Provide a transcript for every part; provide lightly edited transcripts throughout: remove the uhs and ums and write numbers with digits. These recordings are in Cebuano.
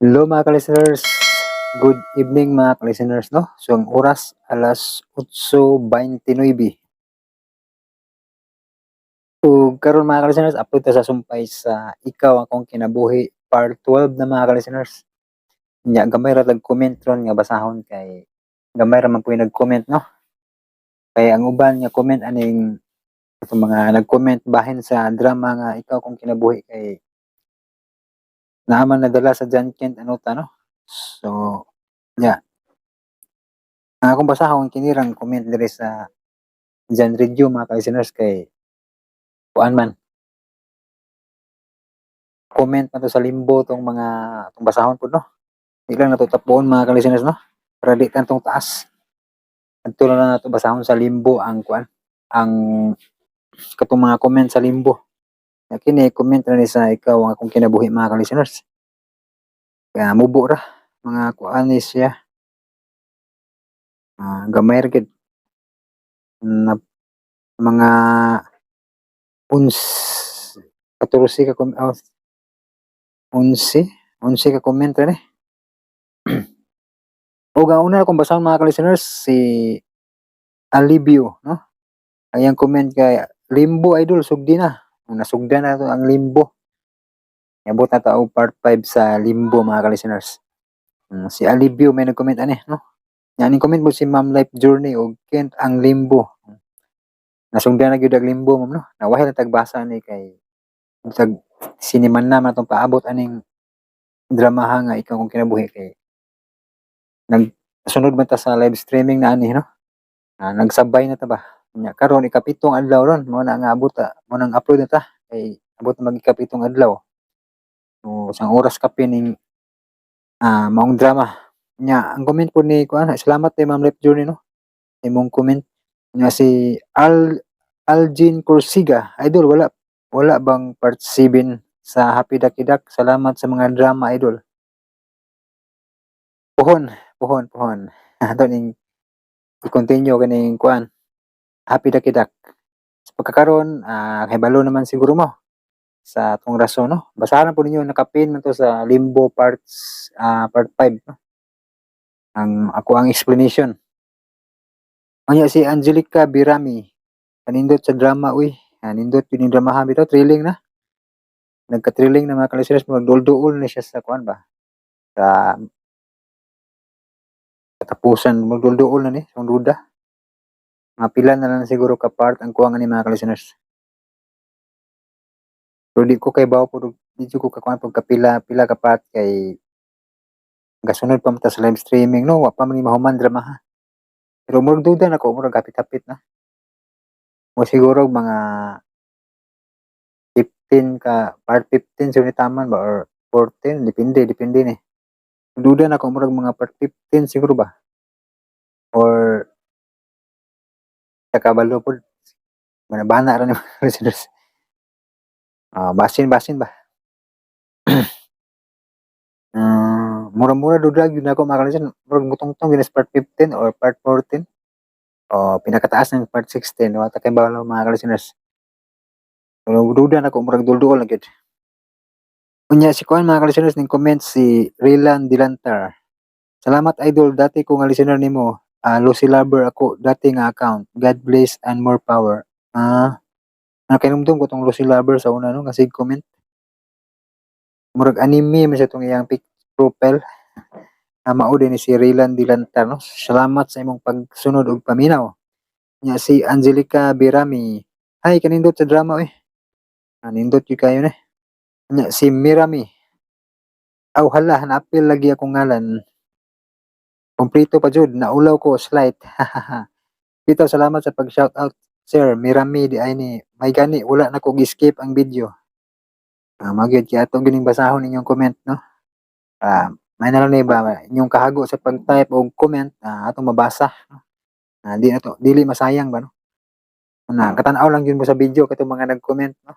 Hello, mga ka-listeners. Good evening, mga ka-listeners, no? So ang oras, alas 8:29. Ug karon, mga ka-listeners, upload ta sa sumpay sa Ikaw Akong Kinabuhi part 12 na, mga ka-listeners. Nya gamay ra tag comment ron nga basahon kay gamay ra man po yung nag-comment, no? Kay ang uban nga comment aning itong mga nag-comment bahin sa drama nga Ikaw Akong Kinabuhi kay naa man nadala sa John Kent Anuta, no? So, yeah. Ang akong basahon kini rang comment diri sa John Radio, mga ka-listeners, kay kuan man. Comment man to sa Limbo tong mga tong basahon pud, no? Di lang nato tapuon, mga ka-listeners, no? Para di tantong taas. Adto na lang nato basahon sa Limbo ang kuan, ang katong mga comment sa Limbo. Ya, kini comment ra ni sa Ikaw Ang Akong Kinabuhi, mga ka-listeners. Kaya mubo ra mga kuan ni siya. Ah, gamay ra gid na mga uns 14 ka oh, 11 ka comment ra ni. Ug ang una akong basahon, mga ka-listeners, si Alibio, no? Ang iyang comment kay "Limbo, idol, sugdi na." Nasugdan na to ang Limbo. Niabot na ta og part 5 sa Limbo, mga ka-listeners. Si Alibio may nag-comment ani, no? Nya ning comment mo si Ma'am Life Journey og Kent ang Limbo. Nasugdan na gyud ang Limbo, ma'am, no? Nawahi na tagbasa ni kay tag siniman na man atong paabot aning dramaha nga Ikaw Akong Kinabuhi kay nagsunod man ta sa live streaming na ani, no? Ah, nagsabay na ta ba? Nya karon ikapitong adlaw ron mo na nga abot ta, mo nang upload na ta kay abot na mag ikapitong adlaw. So isang oras kapin ning maong drama. Nya ang comment po ni kuan, salamat kay Ma'am Life Journey, no? Imong comment nga si Al Algin Corsiga, "Idol, wala wala bang part 7 sa Happy Dakidak? Salamat sa mga drama, idol." Puhon, puhon, puhon. Ato ning i-continue kining kuan, Happy Dakidak. Sa pagkakaron, kahibalo naman siguro mo sa atong rason, no? Basahan na po ninyo, nakapin man to sa Limbo part 5, no? Ang ako ang explanation. Unya si Angelica Birami, "Kanindot sa drama uy." Nindot yun yung drama bitaw, thrilling na. Nagka-thrilling na, mga ka-listeners, magduol-duol na siya sa kuan ba? Sa katapusan, magduol-duol na ni, sa duda. Mga pila na lang siguro ka part ang kuha ni, mga ka-listeners. Pero di ko kay bawo po, di ko kakuan pag kapila pila ka part kay gasunod pa man ta sa live streaming, no, wa pa man ni mahuman drama ha. Pero murag duda na ko, murag hapit-hapit na. O siguro mga 15 ka part 15 siguro ni taman ba or 14, depende depende ni. Duda na ko, murag mga part 15 siguro ba. Or takabalo pod. Bana ra ni, mga listeners. Ah, basin basin ba. Ah, mura-mura duda gyud nako, mga ka-listeners, murag mutungtong gyud sa part 15 or part 14. O pinakataas ng part 16, wa ta kay balo, mga ka-listeners. Pero duda na ko, murag duol-duol na gyud. Unya si kuan, mga ka-listeners, ning comment si Raylan Dilantar. "Salamat, idol, dati ko nga listener nimo. Lucy Lover ako dati nga account. God bless and more power." Ah, nakahinumdum ko tong Lucy Lover sa una, no, nga sig comment. Murag anime man siya tong iyang pic profile. Ah, mao din ni si Raylan Dilantar, no. Salamat sa imong pagsunod ug paminaw. Nya si Angelica Birami. "Hi, kanindot sa drama oy." Ah, nindot gyud kayo ni. Nya si Mirami. "Aw hala, naapil lagi akong ngalan. Kompleto pa jud, naulaw ko slight. Bitaw salamat sa pag-shoutout, sir Mirami di ay ni. May gani wala na ko gi-skip ang video." Ah, mao gyud kay atong gining basahon inyong comment, no. Ah, may na lang ni ba inyong kahago sa pag-type og comment, atong mabasa, no. Ah, di na to dili masayang ba, no. Na katan-aw lang gyud mo sa video katong mga nag-comment, no.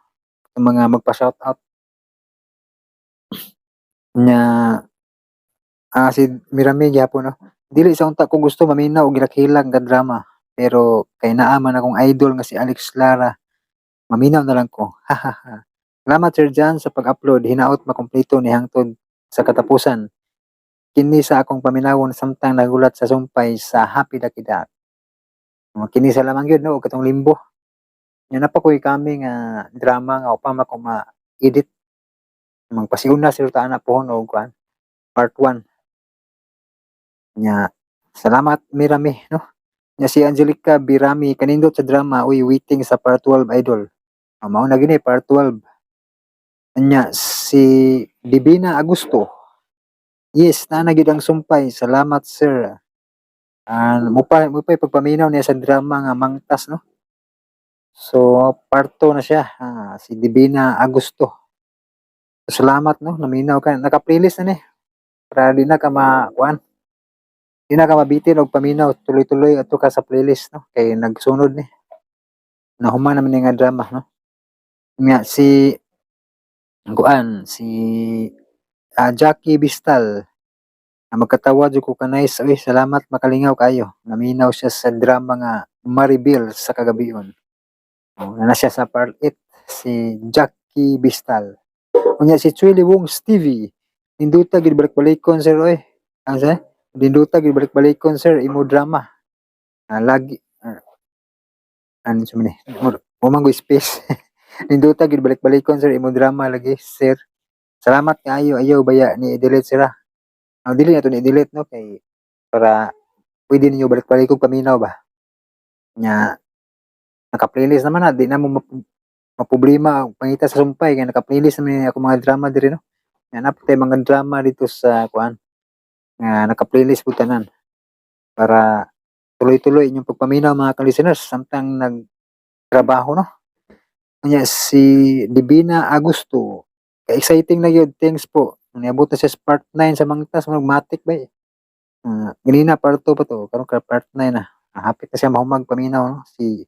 Katong mga magpa-shoutout. Nya si Mirami gyapon, no. "Dili sa unta ko gusto maminaw og hilak-hilak nga drama, pero kay naa man akong idol nga si Alex Lara, maminaw na lang ko. Hahaha. Salamat, Sir John, sa pag-upload, hinaot makumpleto ni hangtod sa katapusan." Kini sa akong paminawon samtang nagulat sa sumpay sa Happy Dakidak. Oh, kini sa lamang gyud, no, ug katong Limbo. Nya naa pa koy kami nga drama nga upa man ko ma-edit. Magpasiuna siguro ta ana pohon og kuan, part 1. Nya salamat Mirami, no. Nya si Angelica Birami, kanindot sa drama, uy, waiting sa part 12, idol. Oh, mao na gini part 12. Nya si Divina Agusto. Yes, naa na gyud ang sumpay. Salamat, sir. Ah, mo pa pagpaminaw niya sa drama nga Mangtas, no. So part 2 na siya, si Divina Agusto. Salamat, no, naminaw ka. Naka-playlist na ni. Para di na ka ma kuan. Di na ka mabitin og paminaw, tuloy-tuloy adto ka sa playlist, no, kay nagsunod ni. Nahuman naman ni nga drama, no. Nya si kuan, si Jackie Bistal. Magkatawa jud ko ka-nice uy, salamat, makalingaw kaayo. Naminaw siya sa drama nga Maribel sa kagabion. Oh, naa na siya sa part 8, si Jackie Bistal. Unya si Chuy Wong Stevie, nindota gyud balik-balikon, sir, oy. Asa? Nindota gyud balik-balikon, sir, imo drama. Lagi ano sa man ni? Wa man koy space. Nindota gyud balik-balikon, sir, imo drama lagi, sir. Salamat kaayo, ayaw baya ni i-delete, sir, ah. Dili na to ni i-delete, no, kay para pwede ninyo balik-balik og paminaw ba. Nya naka-playlist naman na, di na mo maproblema og pangita sa sumpay kay naka-playlist naman ni akong mga drama diri, no. Nya naa pud tay mga drama dito sa kuan nga naka-playlist pud tanan para tuloy-tuloy inyong pagpaminaw, mga ka-listeners, samtang nagtrabaho, no. Unya si Divina Agusto, ka-exciting na gyud, thanks po. Niabot na siya sa part 9 sa Mangtas, murag matik ba eh. Ganina part 2 pa to, karon ka part 9 na. Hapit na siya mahumag paminaw, no, si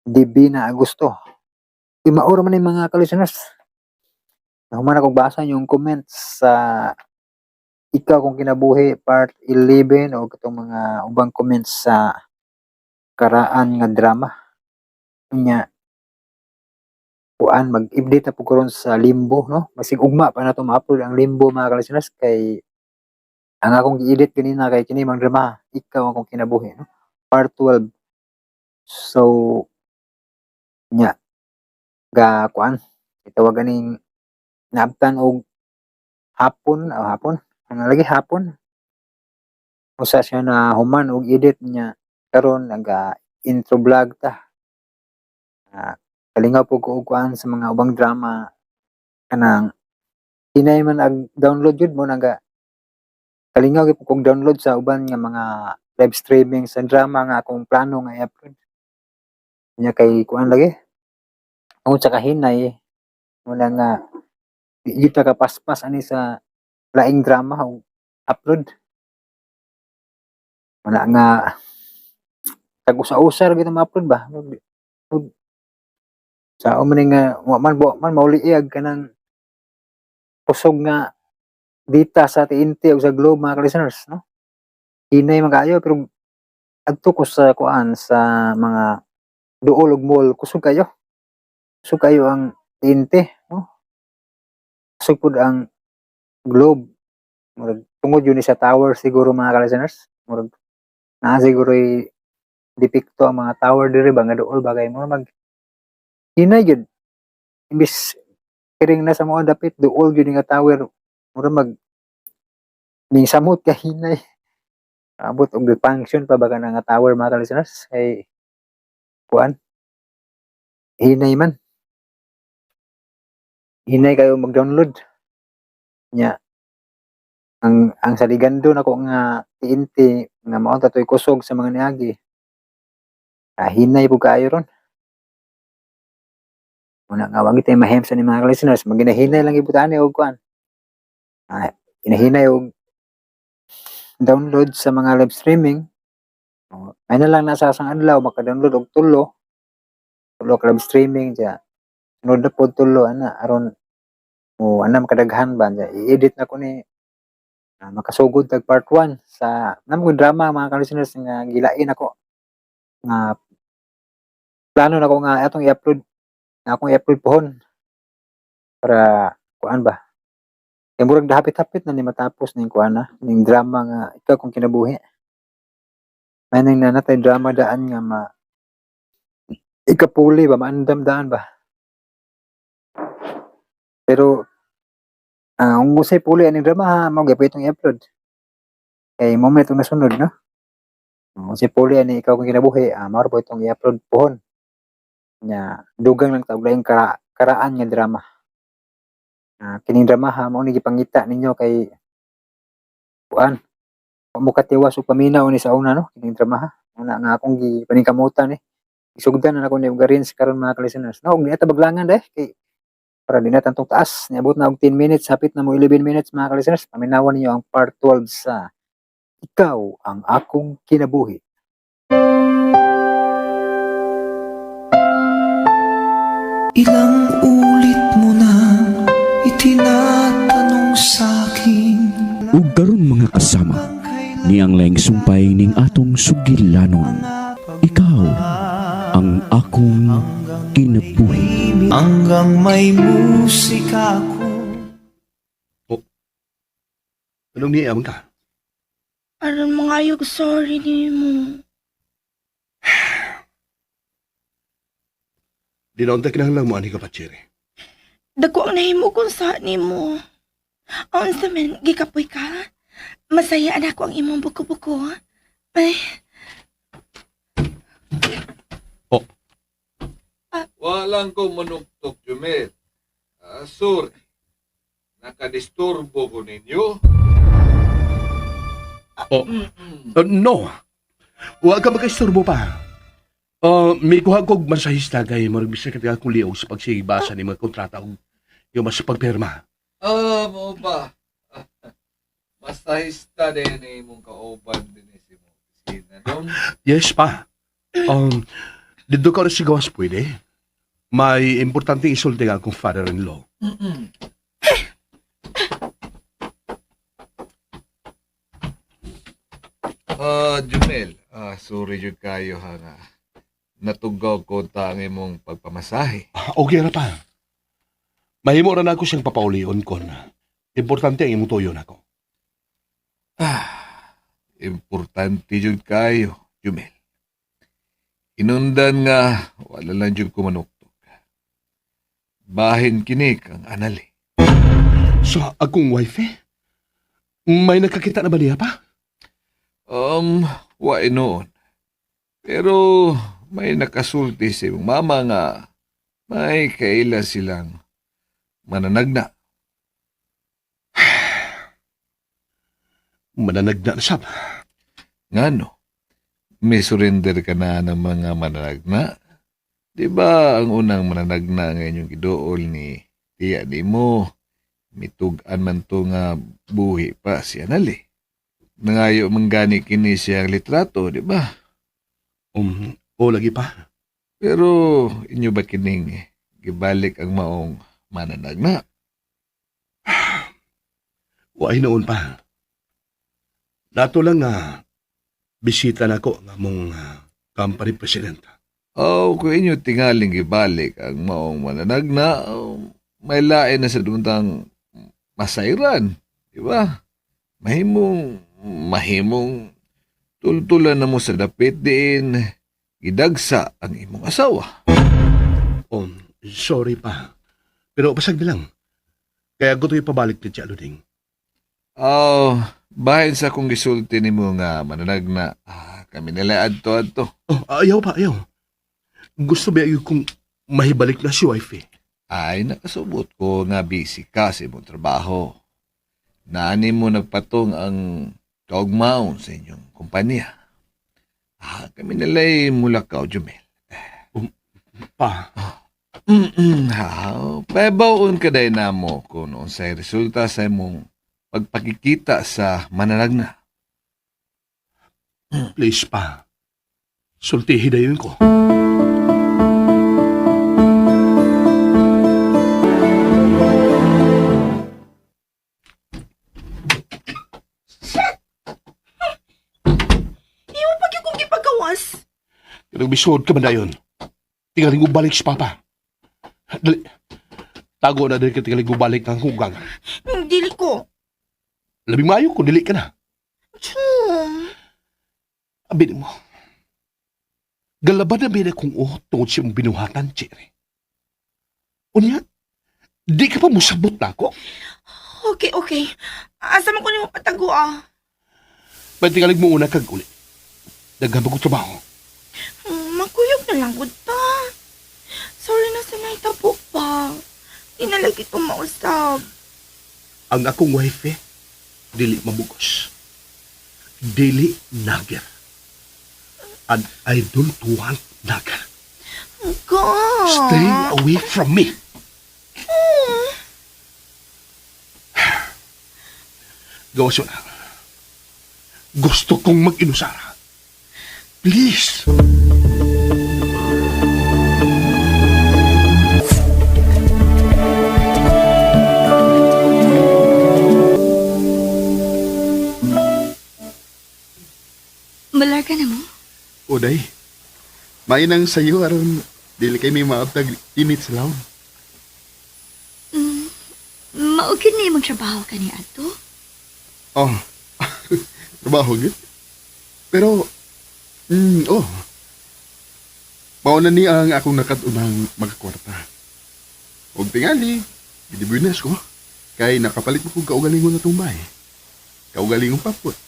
Divina Agusto. Uy, mauro man ni, mga ka-listeners. Nahuman akong basa yung comments sa Ikaw Kong Kinabuhi part 11 o katong mga ubang comments sa karaan nga drama. Unya kuan, mag-update na pud ko ron sa Limbo, no. Masig ugma pa nato ma-upload ang Limbo, mga ka-listeners, kay ang akong gi-edit ganina kay kini mang drama Ikaw Akong Kinabuhi, no, part 12. So nya ga kuan, gitawag ganing naabtan og hapon o hapon ano lagi hapon usa siya na human og edit niya. Karon naga intro vlog ta. Kalingaw pud ko og kuan sa mga ubang drama, kanang hinay man ag download jud mo naga kalingaw gyud kog download sa uban nga mga live streaming sa drama nga akong plano nga i-upload. Nya kay kuan lagi tungod sa kahinay mao na nga di gyud ta kapaspas ani sa laing drama og upload. Wala nga tag usa-usa ra gyud ang ma-upload ba. Ug sao man ni nga wa man mauli ag kanang kusog nga data sa TNT o sa Globe, mga ka-listeners, no. Hinay man kaayo, pero adto ko sa kuan sa mga duol ug mall, kusog kayo. Kusog kayo ang TNT, no. Kusog pud ang Globe. Murag tungod yun ni sa tower siguro, mga ka-listeners. Murag naa siguro'y depekto ang mga tower diri ba nga duol ba kay mo mag hinay gyud. Imbis piring na sa mga dapit, duol gyud nga tower, mura mag ning samot ka hinay. Abot og function pa ba kana nga tower, mga ka-listeners, kay kuan, hinay man. Hinay kayo mag-download. Nya ang sa ligando nako nga TNT nga mao ta to'y kusog sa mga niagi. Hinay pud kaayo ron. Muna nga wa gyud tay mahimsa ni, mga ka-listeners, maginahinay lang gyud ani og kuan. Hinahinay og download sa mga live streaming. Oh, ay na lang nasa asang adlaw maka-download og tulo. Tulo ka live streaming diya. Sunod na pod tulo ana aron mo ana makadaghan ba diya i-edit na ko ni makasugod tag part 1 sa namo drama, mga ka-listeners, nga gilain ako nga plano nako nga atong i-upload, nga akong i-upload pohon para kuan ba. Kay murag dahapit-hapit na ni matapos ning kuan na, ning drama nga Ikaw Akong Kinabuhi. May nang nanatay drama daan nga ma ikapuli ba, maandam daan ba. Pero kung usay puli aning drama ha, mao gyud itong i-upload. Kay mo man itong nasunod, no? Kung usay puli ani Ikaw Akong Kinabuhi, mao ra po itong i-upload pohon. Nya dugang lang ta og laing karaan nga drama. Kining drama ha, mao ni gipangita ninyo kay kuan, wa mo katiwas og paminaw ni sa una, no, kining drama ha. Una nga akong gipaningkamutan ni. Isugdan na nako ni og arrange karon, mga ka-listeners. No, og di na ta baglangan deh kay para di na tantong taas. Niabot na og 10 minutes, hapit na mo 11 minutes, mga ka-listeners. Paminawan ninyo ang part 12 sa Ikaw ang Akong Kinabuhi. Ilang ulit mo na itinatanong sa'kin. Ug karon, mga kasama, ni ang laing sumpay ning atong sugilanon. Ikaw ang Akong Kinabuhi. Hanggang may musika ako. Anong niya man ka? Aron mga ayog sorry nimo. Di na unta kinahanglan mo ani ka patsiri. Dako ang nahimo kong sa nimo. Unsa man gikapoy ka? Masaya na ako ang imong buko-buko. Ay, Walang ko manuktok, Jumel. Sorry. Nakadisturbo ko ninyo. Oh. No. Wa ka makaisturbo pa. May kuha kog masahista kay marag bisa ka akong liog sa pagsigibasa ni mga kontrata og yung mas pagpirma. Mo ba? Masahista din eh, imong kauban din eh, si mong opisina, dong. Yes pa. Dito ka rin sa gawas pwede. May importante isulti nga akong father-in-law. Jumel, sorry jud kayo ha nga. Natugaw ko ta ang imong pagpamasahe. Okay ra pa. Mahimo ra na ako siyang papaulion kon. Importante ang imong tuyo nako. Importante jud kayo, Jumel. Inundan nga, wala lang jud ko manuktok. Bahin kini kang anali. Sa akong wife eh? May nakakita na ba niya pa? Wa noon. Pero may nakasulti si imong mama nga may kaila silang mananagna. Mananagna na sab. Ngano? May surrender ka na ng mga mananagna? Di ba ang unang mananagna nga inyong giduol ni tiya ni mo, mitug-an man to nga buhi pa si Anali. Nangayo man gani kini siyang litrato, di ba? O lagi pa. Pero inyo ba kining gibalik ang maong mananagna? Waay noon pa. Dato lang nga bisita na ko nga mong company president. Oh, kung inyo tingaling gibalik ang maong mananagna, oh, may lain na sa duntang masayran, di ba? Mahimong tultulan na mo sa dapit diin, gidagsa ang imong asawa. Sorry pa. Pero pasag na lang. Kaya ko to'y pabalik ni Tia Luding. Oh, bahin sa akong gisulti nimo nga mananagna, kami nila adto adto. Oh, ayaw pa, ayaw. Gusto ba yung kung mahibalik na si wife eh. Ay, nakasubot ko nga busy ka sa imong trabaho. Naani mo nagpatong ang kaugmaon sa inyong kumpanya. Kami nila'y mulakaw, Jumel. Pa, Ha, pabawon ka day na mo kung unsay resulta sa imong pagpakikita sa mananagna. Please pa. Sultihi dayon ko. Imo pa gyud kong gipagawas. Pero bisod ka man dayon. Tingaling balik si Papa. Dali. Tago na din ka tingaling balik ang hugang. Dili ko. Labing maayo kung dili ka na. Chum. Abi mo. Galaban na bina kung oh tungod sa imong binuhatan, Cherry. Unya, di ka pa musabot na ako. Okay, okay. Asa man ko nimo patago ah. Pwede mo una kag uli. Daghan pa kong trabaho. Makuyog na lang gud ta. Sorry na sa nahitabo pa. Di na lagi ko mausab. Ang akong wife, eh, dili mabugos. Dili nager. And I don't want nager. God. Stay away from me. Gawas yun. Gusto kong mag-inusara. Please. Malarga na mo? Uday, mainang sayo aron dili kay may maabtag init sa laon. Maugid na imong trabaho kani ato. Oh, trabaho gyud. Pero, oh, mauna ni ang akong nakatunang magkakwarta. Og tingali, gidibunas ko. Kay nakapalit mo kong kaugalingon na tumbay. Kaugalingong papot.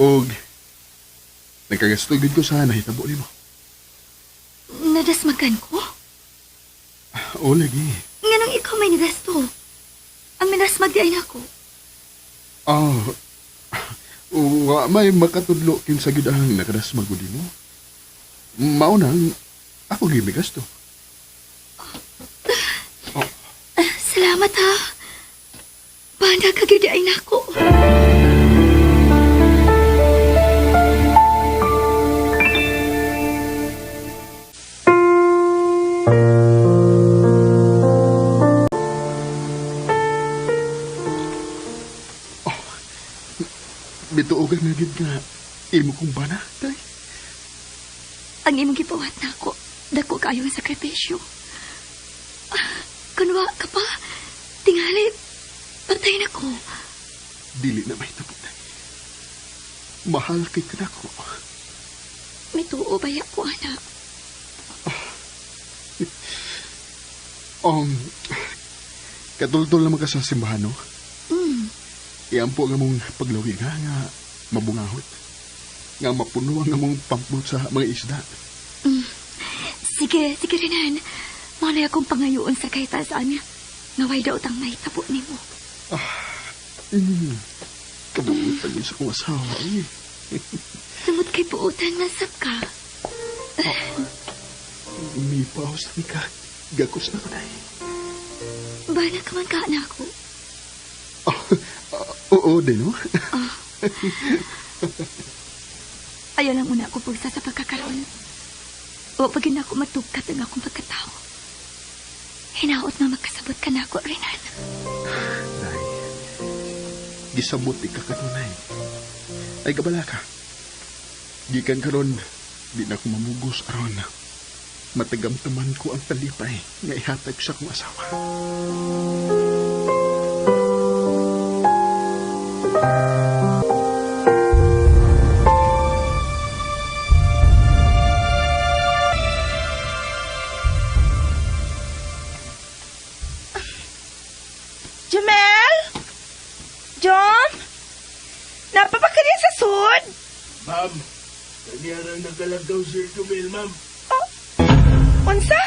Og, nagkagasto gyud ko sa nahitabo nimo. Nadasmagan ko? O lagi. Nganong ikaw may nagasto? Ang minasmag di ay nako. Ah, wa may makatudlo kinsa gyud ang nakadasmag gud nimo. Mao nang ako gyud may gasto. Salamat ha. Banda ka gyud di ay nako. Bituogan na gyud nga imo kong bana, tay. Ang imong gibuhat nako, dako kaayo ang sakripisyo. Ah, Kunwa ka pa, tingali, patay na ko. Dili na mahitabo tay. Mahal kay kanako. Mituo ba ko, anak? Katultol naman ka sa simbahan, no? Mm. Iampo nga mong paglawi nga nga mabungahot. Nga mapuno ang among pampot sa mga isda. Sige, sige Renan. Malay akong pangayoon sa kahitasan. Naway daw tang mahitabo nimo. Kabuutan yun sa kong asawa, eh. Sumot kay buutan nasab ka. May paus ni ka. Gakos na ka na eh. Bana ka man ka na ako. Oo, din, no? Ayaw lang muna ako pugsa sa pagkakaroon. O pag ako matugkat ang akong pagkatao. Hinaot na makasabot ka na ako, Renan. Day, gisabot ka kanunay. Ay, kabala ka. Gikan karon, di na ko mamugos aron. Matagamtaman ko ang talipay nga ihatag sa akong asawa. Jamel? John? Napapakali sa sud? Ma'am, kanyarang nagalagaw Sir Jumel, ma'am. Oh, unsa?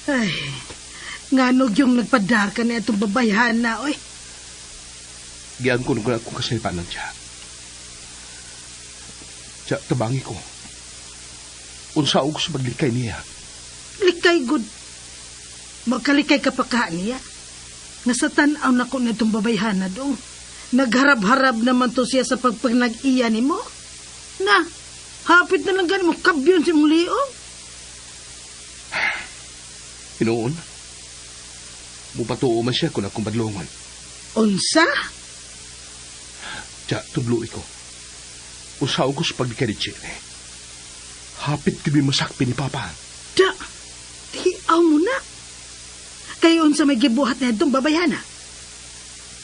Ay, nganog yung nagpadaka na itong babayhan na, oy. Giang ko nung akong kasaypanan siya. Siya, tabangi ko. Unsa og sa paglikay niya. Likay, good. Magkalikay ka pa ka niya. Nga sa tanaw na ko na itong babayhan na dong. Nagharap-harap naman to siya sa pagpagnag-iya ni mo. Na, hapit na lang gani mo, kabyon si mong liog. Hinuon, mupatuo man siya kung akong badlongon. Unsa? Tiya, tudloy ko. Usaw ko sa pagdika ni Cherry. Hapit kami masakpi ni Papa. Da, tiaw mo na. Kay unsa may gibuhat na itong babayhana?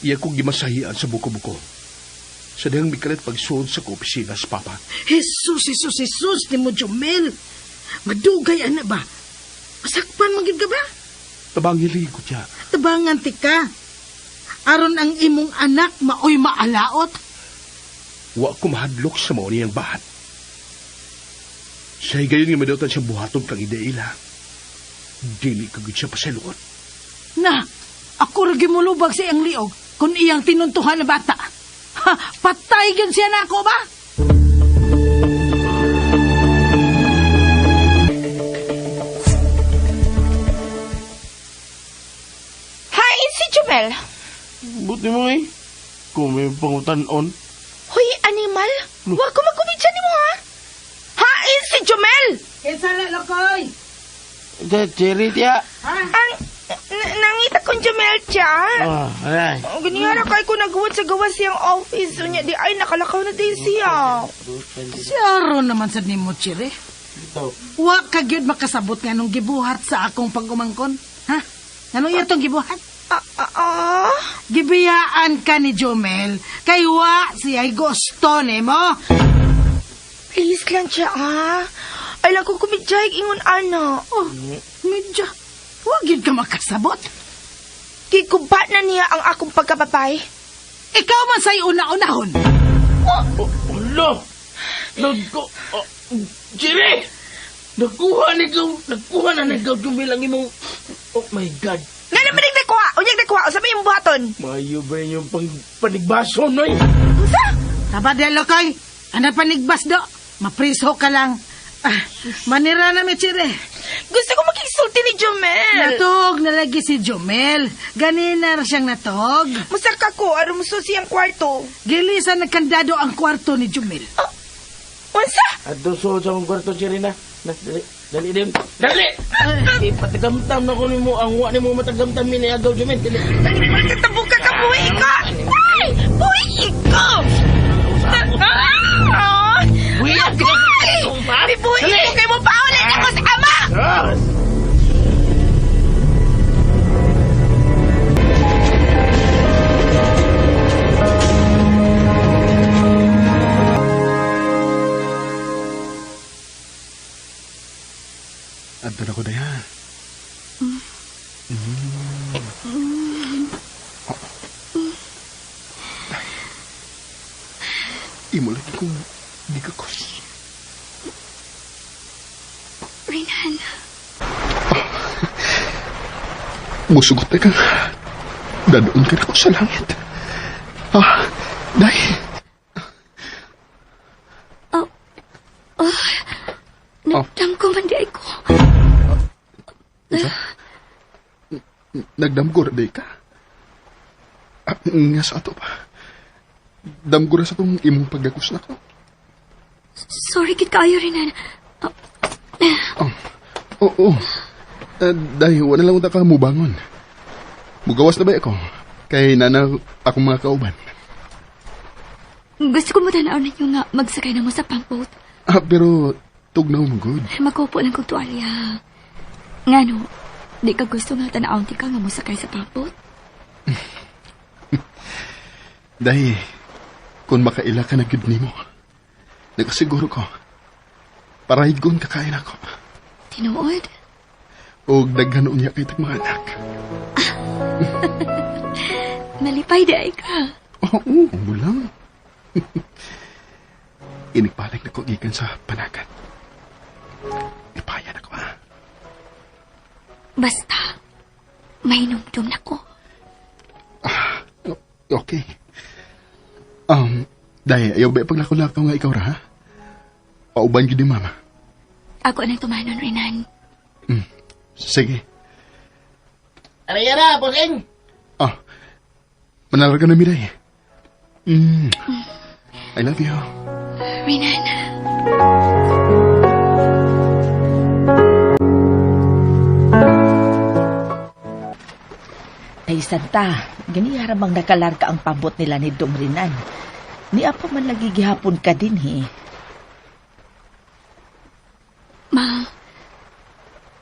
Iya kong gimasahian sa buko-buko. Sa dihang mikalit pagsuod sa ko opisina sa Papa. Jesus, Jesus, Jesus, ni mo Jomel. Madugay, ana ba? Masakpan man gyud ka ba? Tabang hilig ko, tiya. Tabangan ti ka. Aron ang imong anak maoy maalaot. Wa ko mahadlok sa mao niyang bahat. Sa higayon nga madawtan siya buhaton kang ideila. Dili ko gud siya pasaluot. Na, ako ra gimulubag sa iyang liog kung iyang tinuntuhan na bata. Ha, patay gyud siya nako ba? Hi, si Jumel. Buti mo eh. Kung may pangutanon. Hoy, animal. Wa ko magkumidya nimo ha. Hain si Jumel. Kinsa la lokoy? Cherry tiya. Ang nangita kong Jumel siya. Ah, ay. Oh, ganyan ra kay ko naghuwat sa gawas siyang office. Unya di ay nakalakaw na din siya. Si Aron naman sad nimo, Chire. Wa ka gyud makasabot nga nung gibuhat sa akong pag-umangkon. Ha? Anong iya tong gibuhat? Ah, ah, ah. Gibiyaan ka ni Jomel kay wa siya'y gusto nimo. Please lang siya ah. Ay lang ko kumidya ingon ana. Oh, medyo. Wa gyud ka makasabot. Gikuba na niya ang akong pagkapapay. Ikaw man sa'y una-unahon. Hala! Nagko... Oh, Cherry! Nagkuha ni ikaw, nagkuha na nagaw Jumel ang imong... Oh my God! Nga naman nagnakuha! Unyag nakuha! Usa may imong buhaton! Mayo ba yung pang panigbaso, noy? Unsa? Taba de lokoy. Ana panigbas do. Mapriso ka lang. Ah, manira na mi Chire. Gusto ko makigsulti ni Jumel. Natog na lagi si Jomel. Ganina ra siyang natog. Musaka ko aron mususi siyang kwarto. Gilisan nagkandado ang kwarto ni Jomel. Unsa? Ato so sa akong kwarto, Cherry na. Na, dali, dali din. Dali! Ipatagamtam na ko nimo ang wa nimo matagamtam ni agaw Jumel. Dali. Magtatabo ka ka, buhi ka! Ay! Buhi ka! Ah! Buhi ka! Ay! Buhi ko kay mo paulit ako sa ama! Ah! Adto na ko daya. Ay. Imo lagi kong gikakos. Renan, Musugot na kang dadoon ka na ko sa langit. Ah, day. nagdam ko man di ay ko. Nagdamgor day ka. Ah, nga sa ato pa. Damgor sa tong imong pagdakos na ko. Sorry kit kaayo, Renan. Ah, Oo. Day, wala lang ta ka mubangon. Mugawas na ba ako? Kay nana akong mga kauban. Gusto ko mo tanaw ninyo nga magsakay na mo sa pangboat. Ah, pero tugnaw mo good. Magkupo lang kong tuwalya. Ngano, di ka gusto nga tanaw ti ka nga mosakay sa pangboat? Day, kung makaila ka na gud nimo, nakasiguro ko, parahigon kakain ako. Tinuod? O daghan unya kay tag mga anak. Malipay di ay ka. Oo, mulang. Inigpalag na ko gikan sa panagat. Ipayan ako ah. Basta, mahinumdum na ko. Okay. Day, ayaw ba paglakaw-lakaw nga ikaw ra, ha? Pauban gyud ni mama. Ako nang tumanon, Renan. Sige. Aray, ara, bossing! Ah, manalar ka na, Miray. I love you. Renan. Tay Santa, ganihara bang nakalarga ang pambot nila ni Dong Renan. Niya pa man lagi gihapon ka din he. Ma,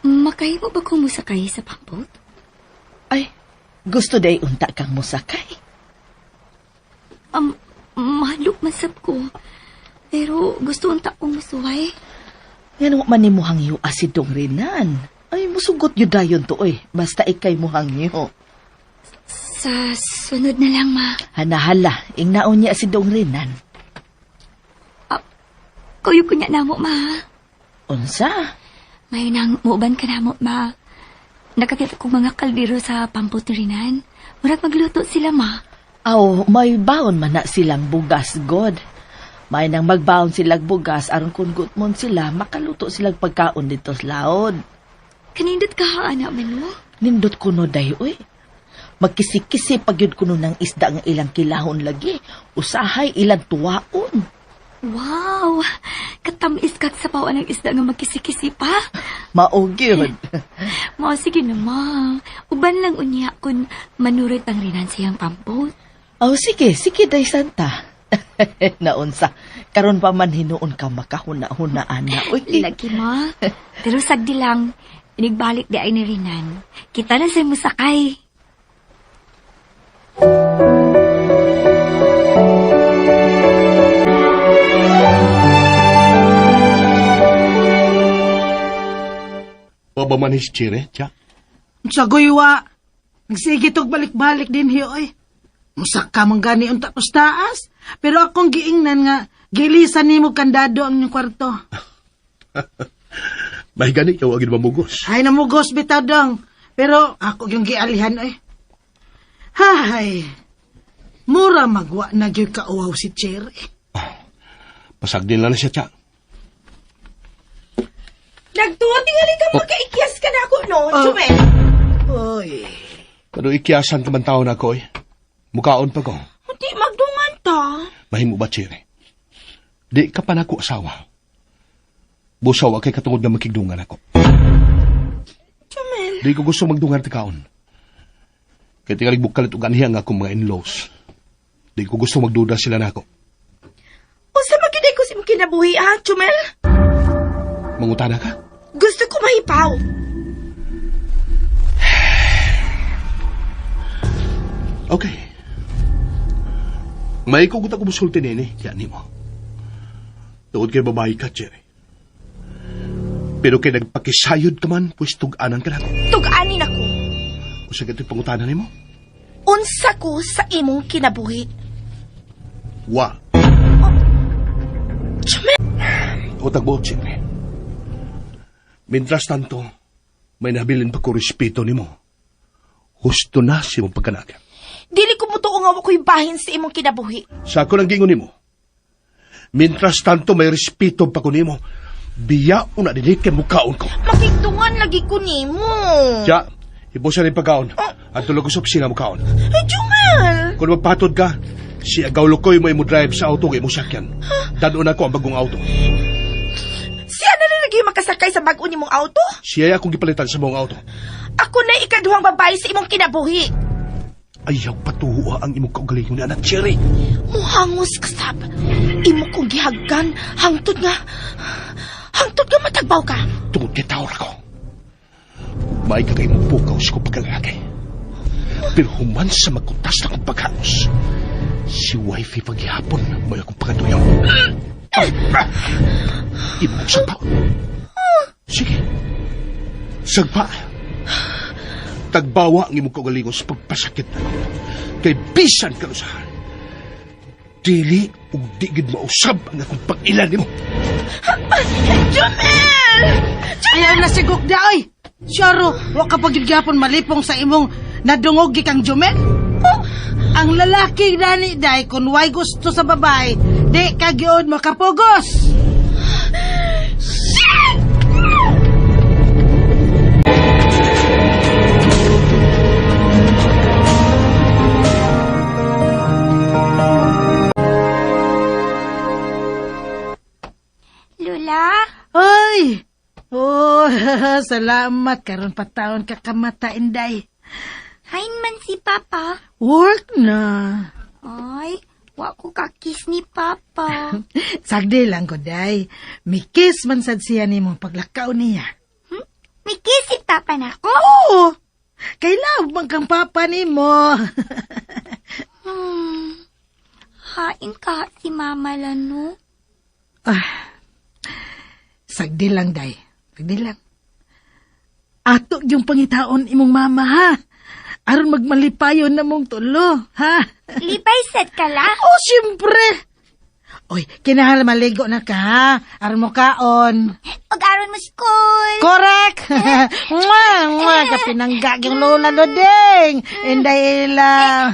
makahimo ba ko musakay sa pambot? Ay, gusto day unta kang musakay. Mahalok man sab ko. Pero gusto unta kong musuway. Ngano man ni muhangyo si Dong Renan. Ay, musugot yun dayon to oy. Basta ikay muhangyo. Sa sunod na lang, ma. Hanahala, ingnaon niya si Dong Renan. Kuyo ko niya namo, ma. Unsa? Ngayon nang muuban ka namo, ma. Nakakita kong mga kaldero sa pambot ni Renan. Murag magluto sila, ma. Aw, may baon man na silang bugas, God. May nang magbaon silang bugas aron kung gutmon sila, makaluto silang pagkaon dito sa laod. Kanindot ka, anak man, no? Nindot kuno day, uy. Magkisi-kisi pagyud kuno ng isda nga ilang kilahon lagi. Usahay ilang tuwaon. Wow! Katamis kag sabaw ang isda nga magkisi-kisi pa. Mao gyud. Mao sige na, ma. Uban lang unya kung manurit ang Renan siyang pambot. Aw, sige, sige day Santa. Naunsa, karon pa man hinuon ka makahuna-hunaan na. Uy, Lagi, ma. Pero sagdi lang, inigbalik di ay ni Renan. Kita na sa musakay. Wa ba man his Chire, Cha? Sa guywa, nagsige tog balik-balik din hi oy. Musak ka man gani unta tapos taas. Pero akong giingnan nga, gilisan nimo kandado ang inyong kwarto. May gani ka wagin mamugos. Ay, namugos bitaw dong. Pero ako yung gialihan oy. Hay, mura magwa na gyud kauwaw si Cherry. Pasagdin lang na siya, Cha. Nagtuo, tingali ka magkaikyas ka na ako, no? Oh. Jumel? Oy, Pero ikiyasan ka man tao na ako, eh. Mukaon pa ko. Hindi, magdungan ta. Mahimo ba, Chire? Di ka pa nako asawa. Busaw kay katungod na makigdungan ako. Jumel. Di ko gusto magdungan ti kaon. Kaya tingalig bukalit og anhiya nga akong mga in-laws. Di ko gusto magduda sila nako. Unsa man gyud ko sa imong kinabuhi, ha, Jumel? Mangutana ka? Gusto ko mahipaw. Okay. May kugut ako musulti nini, kaya nimo. Tungod kay babae ka, Cherry. Pero kay nagpakisayod ka man, pues tug-anan ka nako. Tug-anin ako. Kung sa gato'y pangutana nimo, Unsa ko sa imong kinabuhi. wa. Jumel! O tagbo, Cherry. Mientras tanto, may nabilin pa ko respeto nimo. Husto na si mong pagkanaga. Dili ko mutuo nga wa ko'y bahin sa imong kinabuhi. Sa ako ng gingon nimo. Mientras tanto, may respeto pa ko nimo. Biya una dinhi kay mukaon ko. Makigdungan lagi ko nimo. Siya, ibusan ni pagkaon. At tulog ko sa opisina mukaon. Ay, Jumel! Kung magpatod ka, si Agaw Lukoy mo imo drive sa auto kay mo sakyan. Dadon ako ang bagong auto. Siya na lang lagi makasakay sa bag-o nimong auto? Siya ay akong gipalitan sa mong auto. Ako na ikaduhang babae sa imong kinabuhi. Ayaw patuwa ang imong kaugalingon ni anak Cherry. Muhangos ka sab. Imo kong gihaggan hangtod nga matagbaw ka. Tungod kay tawar ako. May ka kay imong pukaw sa kong pagkalalaki. Pero human sa magkutas na kong paghaos, si wifey paghihapon may akong pagkaduyaw. Ah! Imo kong sagpa. Sige. Sagpa. Tagbawa ang imong kaugalingon sa pagpasakit na ako. Kay bisan kanusahan. Dili ug di gid mausab ang akong pag-ilan nimo. Jumel! Ayaw na si Gukda, oy! Siyaro, wa ka pag gyapon malipong sa imong nadungog gikang Jumel. Oh, ang lalaki dani day kung way gusto sa babae, di ka gyud makapugos. Lola? Ay! Oh, salamat karon pa taon ka kamata inday. Hain man si Papa. Work na. Ay, wa ko ka-kiss ni Papa. Sagdi lang ko, day. Mikiss man sad siya nimo paglakaw niya. May kiss si Papa na ako? Oo! Kay love man kang papa nimo. Hain ka si Mama Lano. Ah, sagdi lang, day. Sagdi lang. Ato yung pangitaon imong mama, ha? Aron magmalipayon na mong tulo, ha? Lipay sad ka la? Oh, siyempre! Oy, kinahanglan maligo na ka, ha? Aron mo kaon. Og aron mo school. Correct! Mwah! Mwah! Kapinangga yung Lola Lodeng! Inday ila!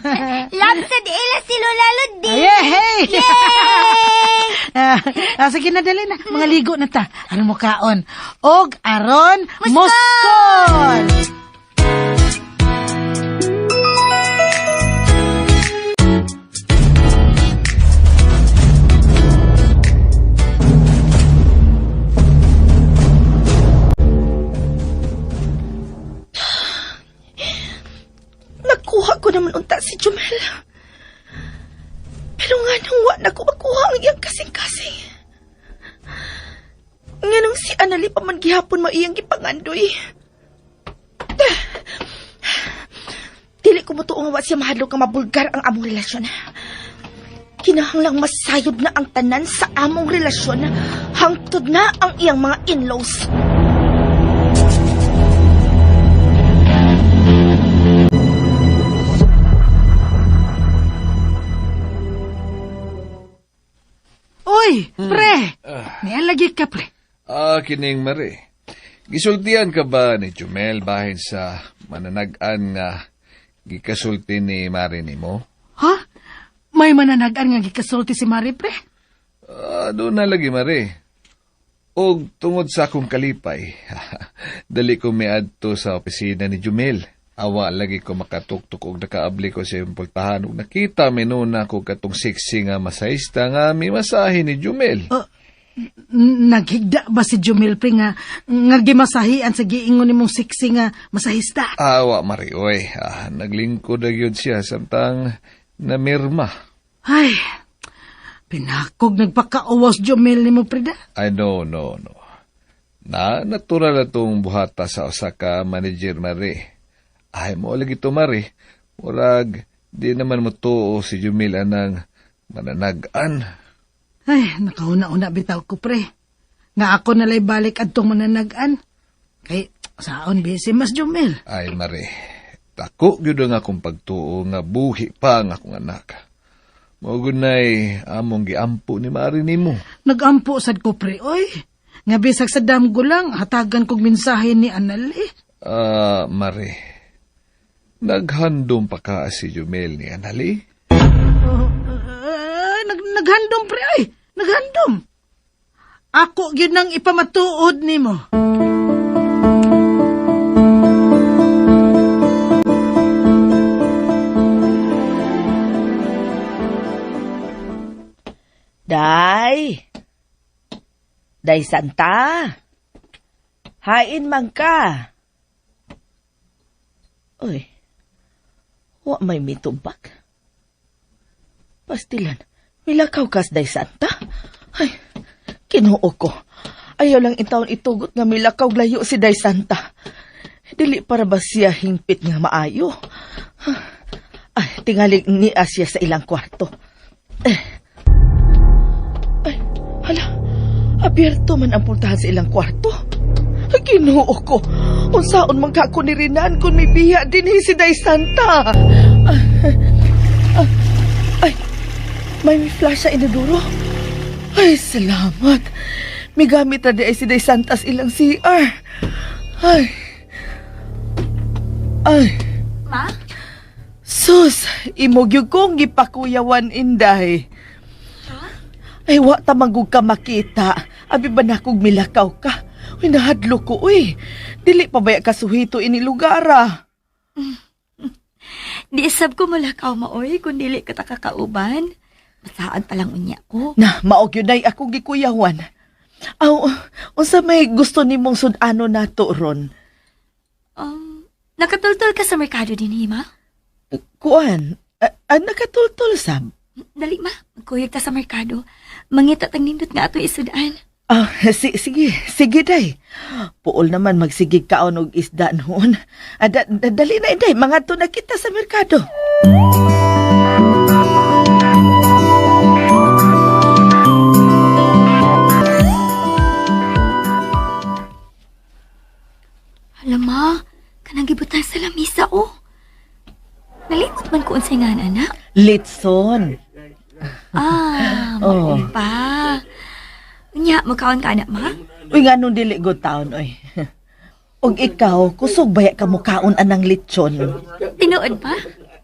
Love sad ila si Lola Luding. Ay, hey! Yay! Sige na, dali na. Mga ligo na ta. Aron mo kaon. Og aron muskol! Nakuha ko naman unta si Jumel. Pero nga nung wa na ko makuha ang iyang kasing-kasing. Nga nung si Anali pa man gihapon mo iyang gipangandoy. Dili ko mutuo nga wa siya mahadlok nga mabulgar ang among relasyon. Kinahanglang masayod na ang tanan sa among relasyon hangtod na ang iyang mga in-laws. Uy, pre! Nialagi ka, pre. Ah, kining Mare. Gisultian ka ba ni Jumel bahin sa mananag-an nga gikasulti ni Mare nimo? Ha? May mananagan nga gikasulti si Mari, pre? Ah, doon na lagi, Mare. Og tungod sa akong kalipay, dali ko miadto sa opisina ni Jumel. Awa lagi ko makatuktok og nakaabli ko sa iyong pultahan og nakita minuna ko katong sexy nga masahista nga mimasahe ni Jumel. Naghigda ba si Jumil, pre, nga gimasahian sa giingon nimong sexy nga masahista? Awa, Mare, oy. Ah, naglingkod na gyud siya samtang namirma. Ay, pinakog nagpakauwas Jumil nimo, pre, da. Ay, no, no, no. Na, natural na itong buhata sa usa ka manager, Mare. Ay, mo lagi to, Mare. Murag, di naman mo tuo si Jumil anang mananagan. Ay, nakahuna-una bitaw ko, pre. Nga ako nalay balik adtong mananagan. Kay, saon busy mas Jumil. Ay, Mare, dako gyud ang akong pagtuo nga buhi pa ang akong anak. Mao gunay among giampo ni Mare nimo. Nagampo sad ko, pre, oy. Nga bisag sa damgo lang, hatagan kog mensahe ni Anali. Ah, Mare, naghandom pa ka si Jumel ni Anali? Naghandom, pre, ay. Naghandom. Ako gyud nang ipamatuod nimo. Day! Day Santa! Hain man ka! Uy, wa may mitubak. Pastilan, milakaw kas Day Santa? Ay, kinuo ko. Ayaw lang intawon itugot nga milakaw layo si Day Santa. Dili para ba siya hingpit nga maayo? Ay, tingali ni Asya sa ilang kwarto. Eh, ay, hala, abierto man ang pultahan sa ilang kwarto. Ay, Ginoo ko. Unsaon man ka ko ni Renan kung may biya din si Day Santa. Ay, may flash sa inodoro. Ay, salamat. May gamit na di ay si Day Santa sa ilang CR. Ay. Ay. Ma? Sus, imo gyud kong gipakuyawan inday. Ay, wa ta manggug ka makita. Abi ba na kog milakaw ka? Uy, nahadlo ko, uy. Dili pa baya kasuhito ini lugar, ah. Di isab ko mulakaw maoy kung dili ka ta kakauban. Masaan pa lang unya ko. Na, maog yun ay ako gikuyawan. Aw, unsa may gusto nimong sud-ano nato ron? Nakatultol ka sa merkado din, ma? Kuan, nakatultol sab. Dali, ma. Magkuyog ta sa merkado. Mangita tang nindot nga ato isudaan. Ah, sige, sige day. Puol naman magsigig kaon og isda noon. Ah, dali na inday, mangadto na kita sa merkado. Alam, ma. Kanang gibutan sa lamisa, oh. Nalimot man ko unsay nga anak. Litson. Ah, Oh. mao pa. Unya, magkaon ka anak, ma? Uy, nga nung dili good taon, oy. Og ikaw, kusog baya ka mukaon anang litson. Tinuod pa?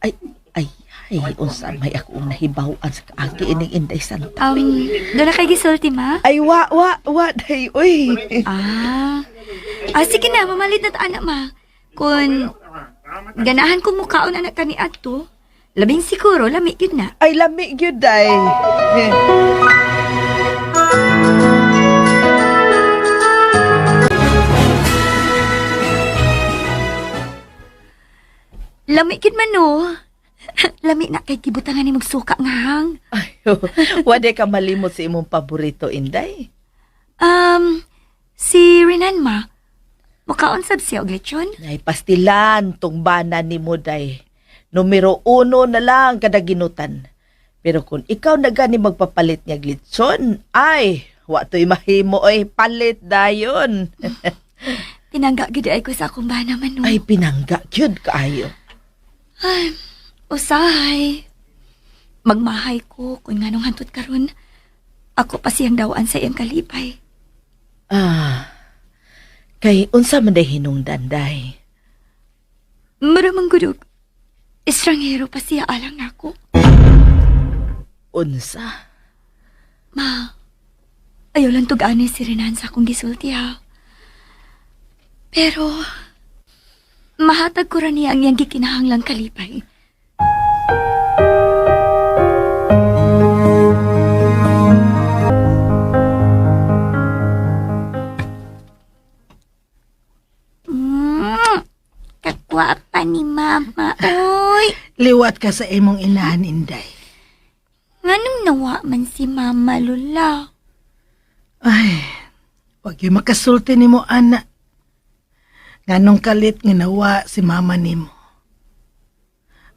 Ay, ay, ay, unsa may ako ang nahibaw-an sa kaagi ining Inday Santa. Doon na kay gisulti, ma? Ay, wa, wa, wa, day, uy. Ah. Ah, sige na, mamalit na ta, anak, ma. Kung ganahan ko mukaon anak kani adto, labing siguro lami gyud na. Ay, lami gyud day. Lami gyud man no. Lami na kay gibutangan ni magsuka nga hang. Ay, wade ka malimot sa imong paborito, Inday. Si Renan ma, mukaon sab siya og lechon. Ay, pastilan tong bana ni mo, day. Numero uno na lang kada ginutan. Pero kung ikaw na gani magpapalit niya litson, ay, wa to'y mahimo oy palit dayon. Tinangga gyud ay ko sa akong bana man no. Ay, pinangga gyud kaayo. Ay, usahay. Magmahay ko kung nganong hantud karon. Ako pa siyang dawaan sa iyang kalipay. Ah, kay unsa man day hinungdan, day. Maramang gudog. Estranghero pa siya alang nako. Unsa? Ma, ayaw lang tug-ani si Renan sa akong gisulti ha. Pero, mahatag ko ra niya ang iyang gikinahanglang kalipay. Kakwapa ni Mama, oy. Liwat ka sa imong inahan, Inday. Nganong nawa man si Mama Lula? Ay, wag yung makasulti nimo ana. Nganong kalit nga nawa si mama nimo.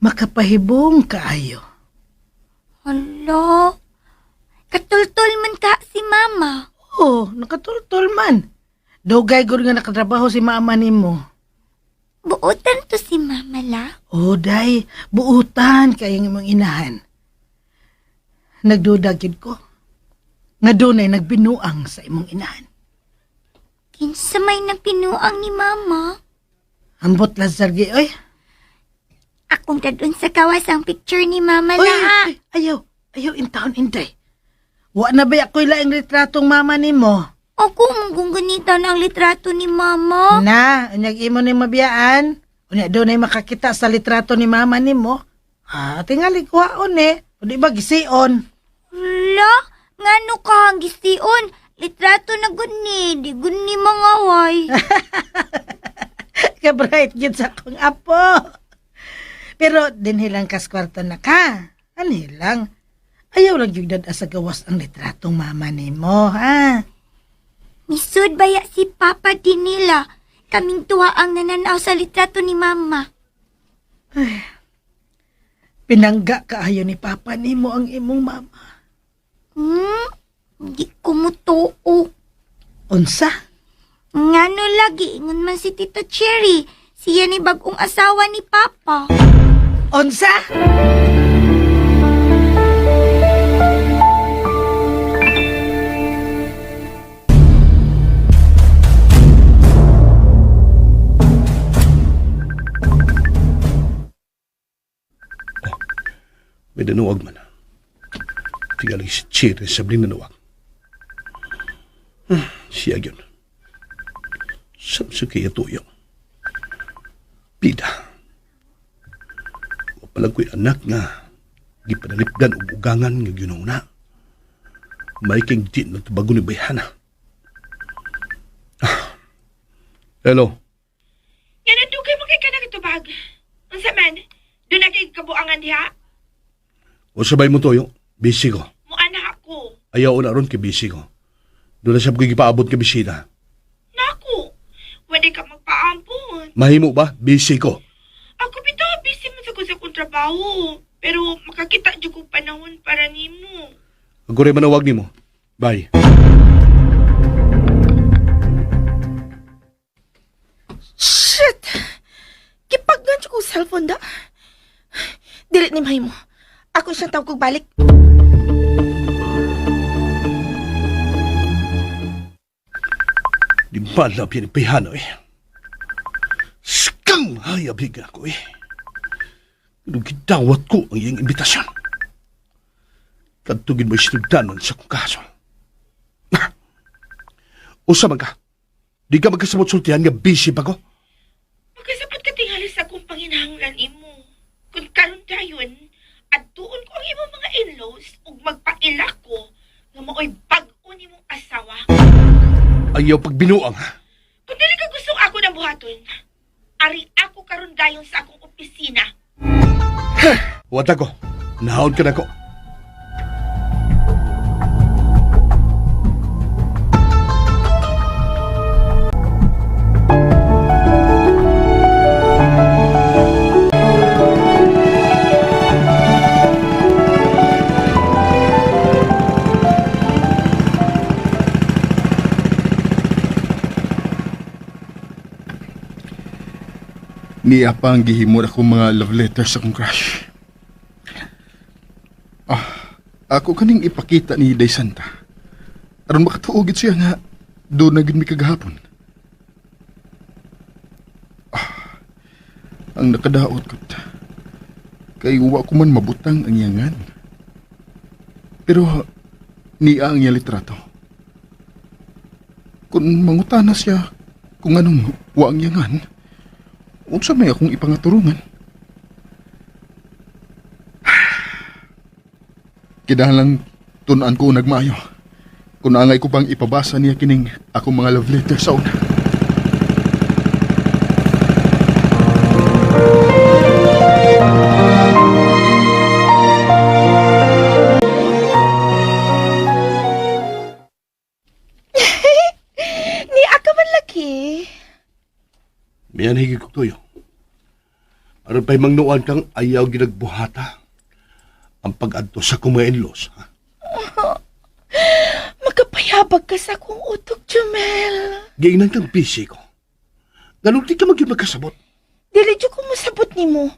Makapahibong kaayo. Hala, katultol man ka si Mama. Oo, nakatultol man. Dugay gud nga nakatrabaho si mama nimo. Buotan to si Mama la. Oh, day, buutan kay ang imong inahan. Nagduda gyud ko. Nga dunay nagbinuang sa imong inahan. Kinsa may nagpinuang ni Mama. Ambot Lazar gi oy. Akong dadun sa kawas ang picture ni Mama Oy, la. ay, ayaw, ayaw intawon inday. Wa na ba ako'y laing retratong mama nimo? Ako mong ganita na ang litrato ni Mama. Na, unyag imo ni mabiyaan. Unya dunay makakita sa litrato ni mama nimo. Ah, tingali kuhaon eh. O di ba gision? Hala, ngano ka ang gision? Litrato na gud ni, di gud ni mangaway. Kabright gid sa akong apo. Pero dinhilang kas kwarto na ka. Anhilang. Ayaw lang yung dad sa gawas ang litratong mama nimo, ha? Misud baya si Papa din nila. Kaming tuwa ang nananaw sa litrato ni Mama. Pinangga kaayo ni papa nimo ang imong mama. Di ko mutuo. Unsa? Ngano lagi, ingon man si Tita Cherry. Siya ni bagong asawa ni Papa. Unsa? May danuwag man. Tigalig si Chiri sa bling nanuwag. Siya yun. Samsa kaya tuyo. Pida. Wapalag ko'y anak nga gipanalipdan og ugangan nga ginuna. May king di na tubago ni Bayhana. Ah. Hello. Nga nandugay mo kay kanang Doon na kay kabuangan diha. O sabay mo toyo, busy ko. Muana ako. Ayaw na ron kay busy ko. Doon na siya gipaabot kay bisita. Naku, wala ka magpaampon. Mahimo ba? Busy ko. Ako bitaw busy man sa ko sa akong trabaho. Pero makakita jud ko panahon para nimo. Ang kuray manawag nimo. Bye. Shit! Gipaggan ko cellphone da. Dili ni mahimo. Ako siyang tawag kog balik. Di ba na pinipihano eh. Skang hayabig ako eh. Pero gidawat ko ang iyang imbitasyon. Kadtugin mo isnugdanon sa kong kaso. Usa man ka. Di ka magkasabot sultihan nga busy pa ko. Magkasabot ka tingali sa akong panginahanglan imo. Kung karon dayon, adtuon ko ang imong mga in-laws ug magpaila ko nga maoy bag-o nimong asawa. Ayaw pagbinuang ha. Kung dili ka gustong ako ng buhaton, ari ako karon dayon sa akong opisina. Wata ko. Nahaon ka na ko. Niya pa ang gihimod ako mga love letters sa akong crush. Ah, ako kaning ipakita ni Day Santa. Aron makatuogit siya nga doon na gid mi kagahapon. Ah, ang nakadaot ko kay wa ko man mabutang ang iyangan. Pero niya ang iya litrato. Kung mangutana siya kung anong wa ang iyangan, unsa may akong ipangaturungan? Kinahanglan tun-an ko nagmaayo. Kung angay ko pang ipabasa niya kining akong mga love letter sa una. Ni ka man laki. Miyan higit ko tuyo. Aron pa'y mangnuan kang ayaw ginagbuhata. Ang pag-adto sa kumainlos. Ha? Magkapayabag ka sa akong utok, Jumel. Giingnan kang busy ko. Ganun di ka magyud magkasabot. Dili jud ko mosabot nimo.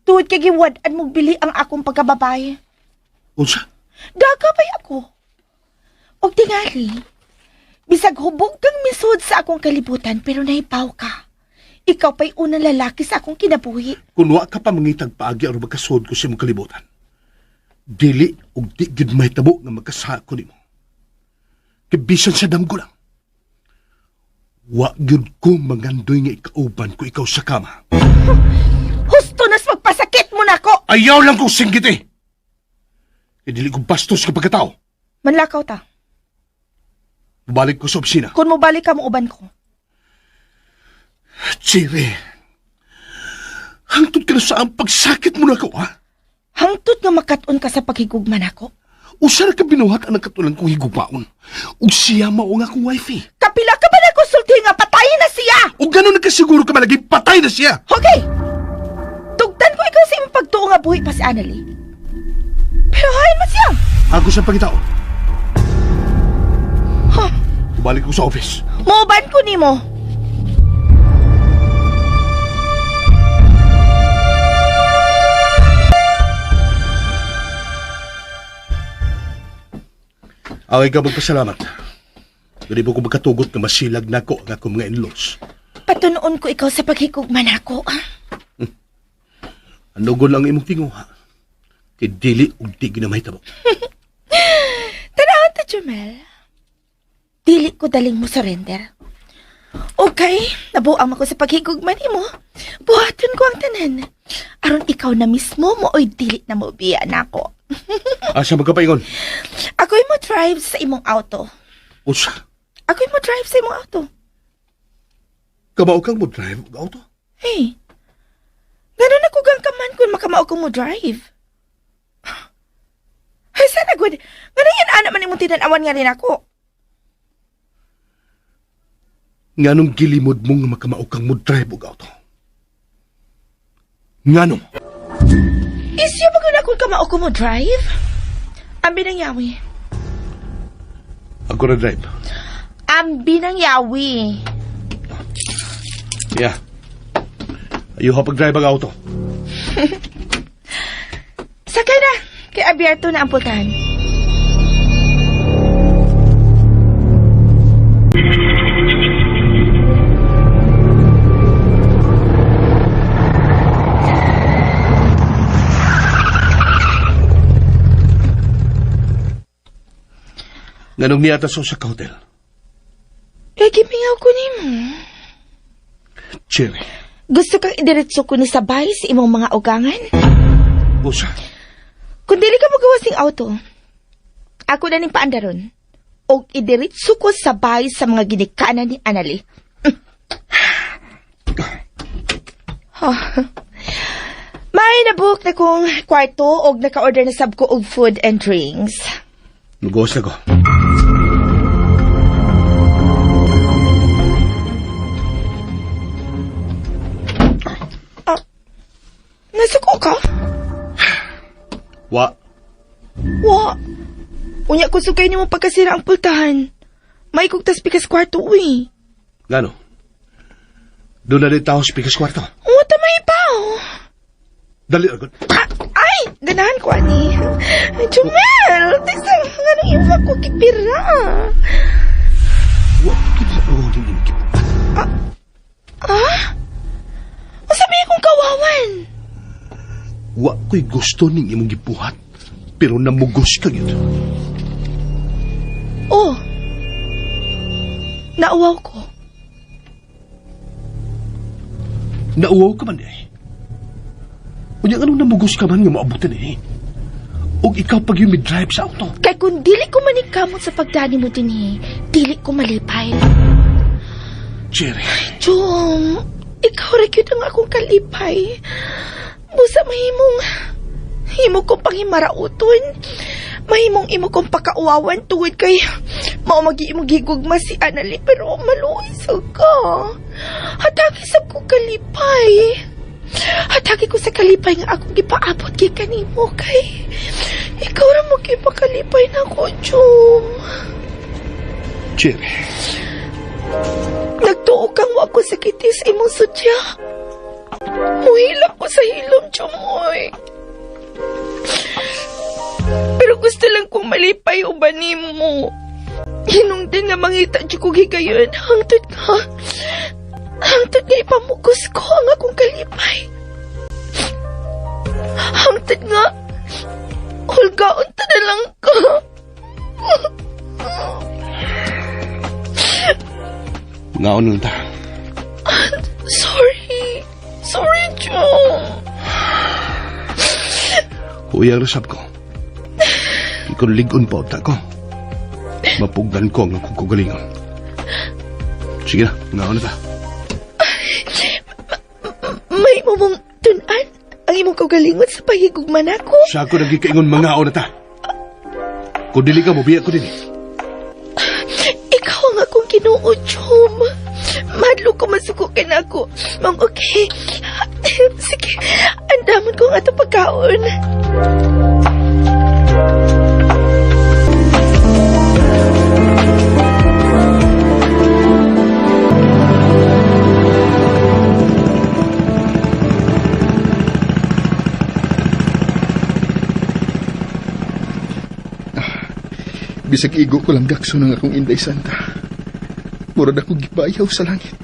Tuod kay giwad-an mong bili ang akong pagkababae. Unsa? Dagabay ako. Og tingali, bisag hubog kang misud sa akong kalibutan pero nahipaw ka. Ikaw pa'y unang lalaki sa akong kinabuhi. Kung wa ka pa mangitag paagi aron magkasuod ko sa imong kalibutan. Dili ug di gyud mahitabo nga magkasako nimo. Kay bisan sa damgo lang. Wa gyud ko mangandoy nga ikauban ko ikaw sa kama. Husto nas magpasakit mo nako. Ayaw lang kong singgit eh. Kay dili ko bastos ka pagkatao. Manlakaw ta. Balik ko sa opisina. Kung mobalik ka mo uban ko. Chiri, hangtod ka na sa ang pagsakit mo na ako, ha? Hangtod nga makat-on ka sa paghigugma nako. Usa ra ka binuhat ang nagkatulan kong higupaon. Ug siya mao nga akong wifey. Kapila ka ba nagkonsulti nga patayin na siya? Ug ganun nagkasiguro ka malagi patay na siya. Okay. Tugtan ko ikaw sa imong pagtuo nga buhi pa si Annalie. Pero hain man siya. Ako sa pangitaon. Huh. Balik ko sa office. Muuban ko nimo. Away ka magpasalamat. Dili mo ko magkatugot nga masilag nako ang akong mga in-laws. Patunoon ko ikaw sa paghigugma nako. Anugon lang imong tinguha. Kay dili ug di ginamahitabo. Tanawon ta, Jumel. Dili ko daling mo surrender. Okay, nabuang ako sa paghigugma nimo. Buhaton ko ang tanan. Aron ikaw na mismo mo oy dili na mo biya nako. Asa magkapaingon? Ako'y mo drive sa imong auto. Unsa? Ako'y mo drive sa imong auto. Kamao kang mo drive og auto? Hey. Ngano nakugang ka man kung makamao ko mo drive? Ay, sana good. Ngano yan anak man imong tinanawan nga rin ako? Nganong gilimod mo nga makamao kang mo drive og auto? Nganong? Isyo ba kung akong kamao ko mo drive? Ambi ng yawi. Ako na drive. Ambi ng yawi. Yeah. Ayuha pag-drive ang auto. Sakay na. Kay abierto na ang pultahan. Nganong niya sa usa ka hotel? Kay gimingaw ko nimo. Cherry. Gusto kang idiretso ko ni sabay sa imong mga ugangan? Usa. Kung dili ka magawas ning auto, ako na ning paandaron. Og idiretso ko sabay sa mga ginikanan ni Anali. Oh. May nabook na kong kwarto og naka-order na sab ko og food and drinks. Nagawas na ko. Nasuko ka? Wa. Wa. Unya ko sukay nimo pagkasira ang pultahan. May kugtas pikas kwarto, uy. Ngano? Doon na rin tao sa pikas kwarto. Oo, tamay pa, oh. Dali, agad. Ah, ay! Ganahan ko, ani. Jumel! Tisa, nga nang iwa ko kipira. Wa, kita oh, ning imong Ah? Ah? Unsa may akong kawawan? Wa ko'y gusto ning imong gibuhat, pero namugos ka gyud. Oh. Nauwaw ko. Nauwaw ka man eh. Unya anong namugos ka man nga maabutan eh. Og ikaw pag yung drive sa auto. Kay kung dili ko manikamot sa pagdani mo dinhi, dili ko malipay. Cherry. Jom, ikaw ra gyud ang akong kalipay. Busa mahimong himo kong panghimarauton. Mahimong imo kong pakauwawan tungod kay mao magi imong gigugma si Anali pero maluoy sa ka. Hatagi sa ko kalipay. Hatagi ko sa kalipay nga akong gipaabot kay kanimo kay ikaw ra mo gipakalipay nako, Jom. Cherry. Nagtuo kang wa ko sakiti sa imong sudya. Muhila ko sa hilom, Chumoy. Pero gusto lang kong malipay uban nimo. Hinungdan nga mangita dyan kong higayon. Hangtod nga. Hangtod nga ipamugos ko ang akong kalipay. Hangtod nga. Hulgaon ta na lang ka. Ngaon lang ta. Sorry. Sorry, Jom. Kuya rasab ko. Ikon ligon pa uta ko. Mapugdan ko ang akong kagalingon. Sige na, ngaon na ta. May mo mong tunan ang imong kaugalingon sa pahigugman ako. Sa ako nagkikaingon mangaon na ta. Kung dili ka, mubiya ko din. Ikaw ang akong Ginoo, Chom. Madlo ko masuko ka na ako. Mang okay. Sige, andamon ko ang atong pagkaon. Bisag igo ko lang gakso ng akong Inday Santa. Murad ako gibayaw sa langit.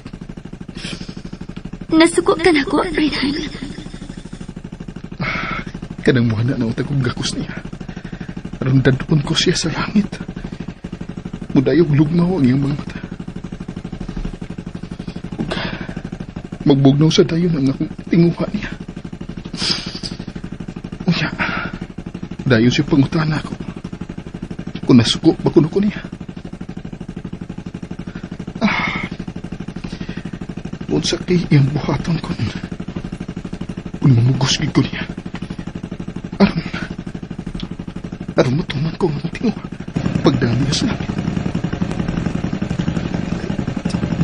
Nasuko ka na ko, Renan. Kanang muhana na utag kong gakos niya. Aron dadpon ko siya sa langit. Mudayog lugnaw ang iyang mga mata. Ug magbugnaw sa dayon ang akong tinguha niya. Unya, dayon siya pangutana ko. Kung nasuko ba kuno ko niya. Unsa kay iyang buhaton kon Kung mamugos gid ko niya. Aron, aron matuman ko ang tingo. Pagdami niya sa langit.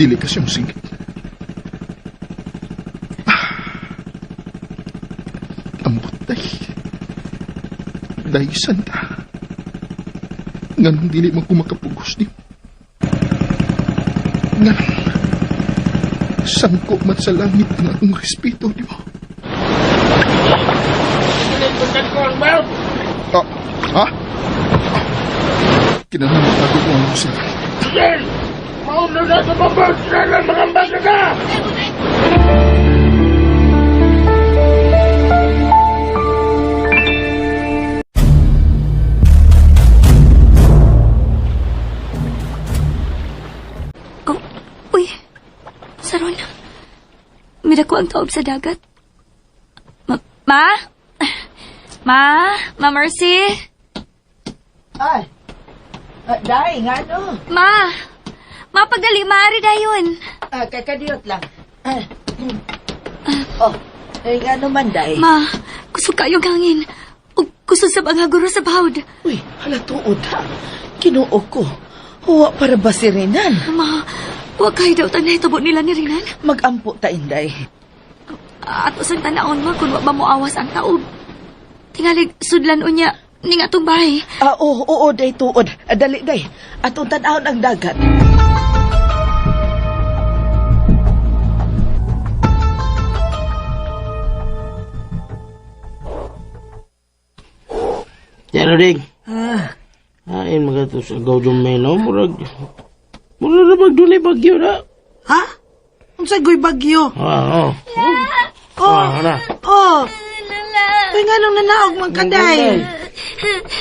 Dili ka siyang singit. Ah, ambot day. Day santa. Nganong dili man ko makapugos ni. Nganong sangko man sa langit ang akong respeto ni mo. Ah, ha? Kinahanglan magtago ko ang usapan. Jel! Mauna na sa babag! Sila mga bata ka! Oh, uy. Saron. Mira ko ang taob sa dagat. Ma? Ma? Ma? Ma Mercy? Ay, ah, day, nga no. Ma! Ma, pagdali, maaari dayon. Ah, kakadiyot lang. Ah. Oh, eh, nga naman, day. Ma, kusog kayong hangin. Ug kusog sa bang haguro sa bahod. Uy, hala tuod ha. Kinuo ko. Huwa para ba si Renan? Ma, wa kayo daw tanay tabo nila ni Rinan. Magampo ta, Inday. Ato sang tanawon ma kun wa ba moawas ang taob. Tingalig sudlan unya ning atong bahay. Ah, oo, oo, day tuod. Ah, dali, day. Atong tan-awon ang dagat. Yan, Ding. Ah, Ain mga to sa gaw Jumel, no? Murag... Murag na magdunay bagyo na. ha? Unsa goy bagyo? Ah, oh. Oh, Ah, na. oh. Uy, nga nung nanaog man kaday.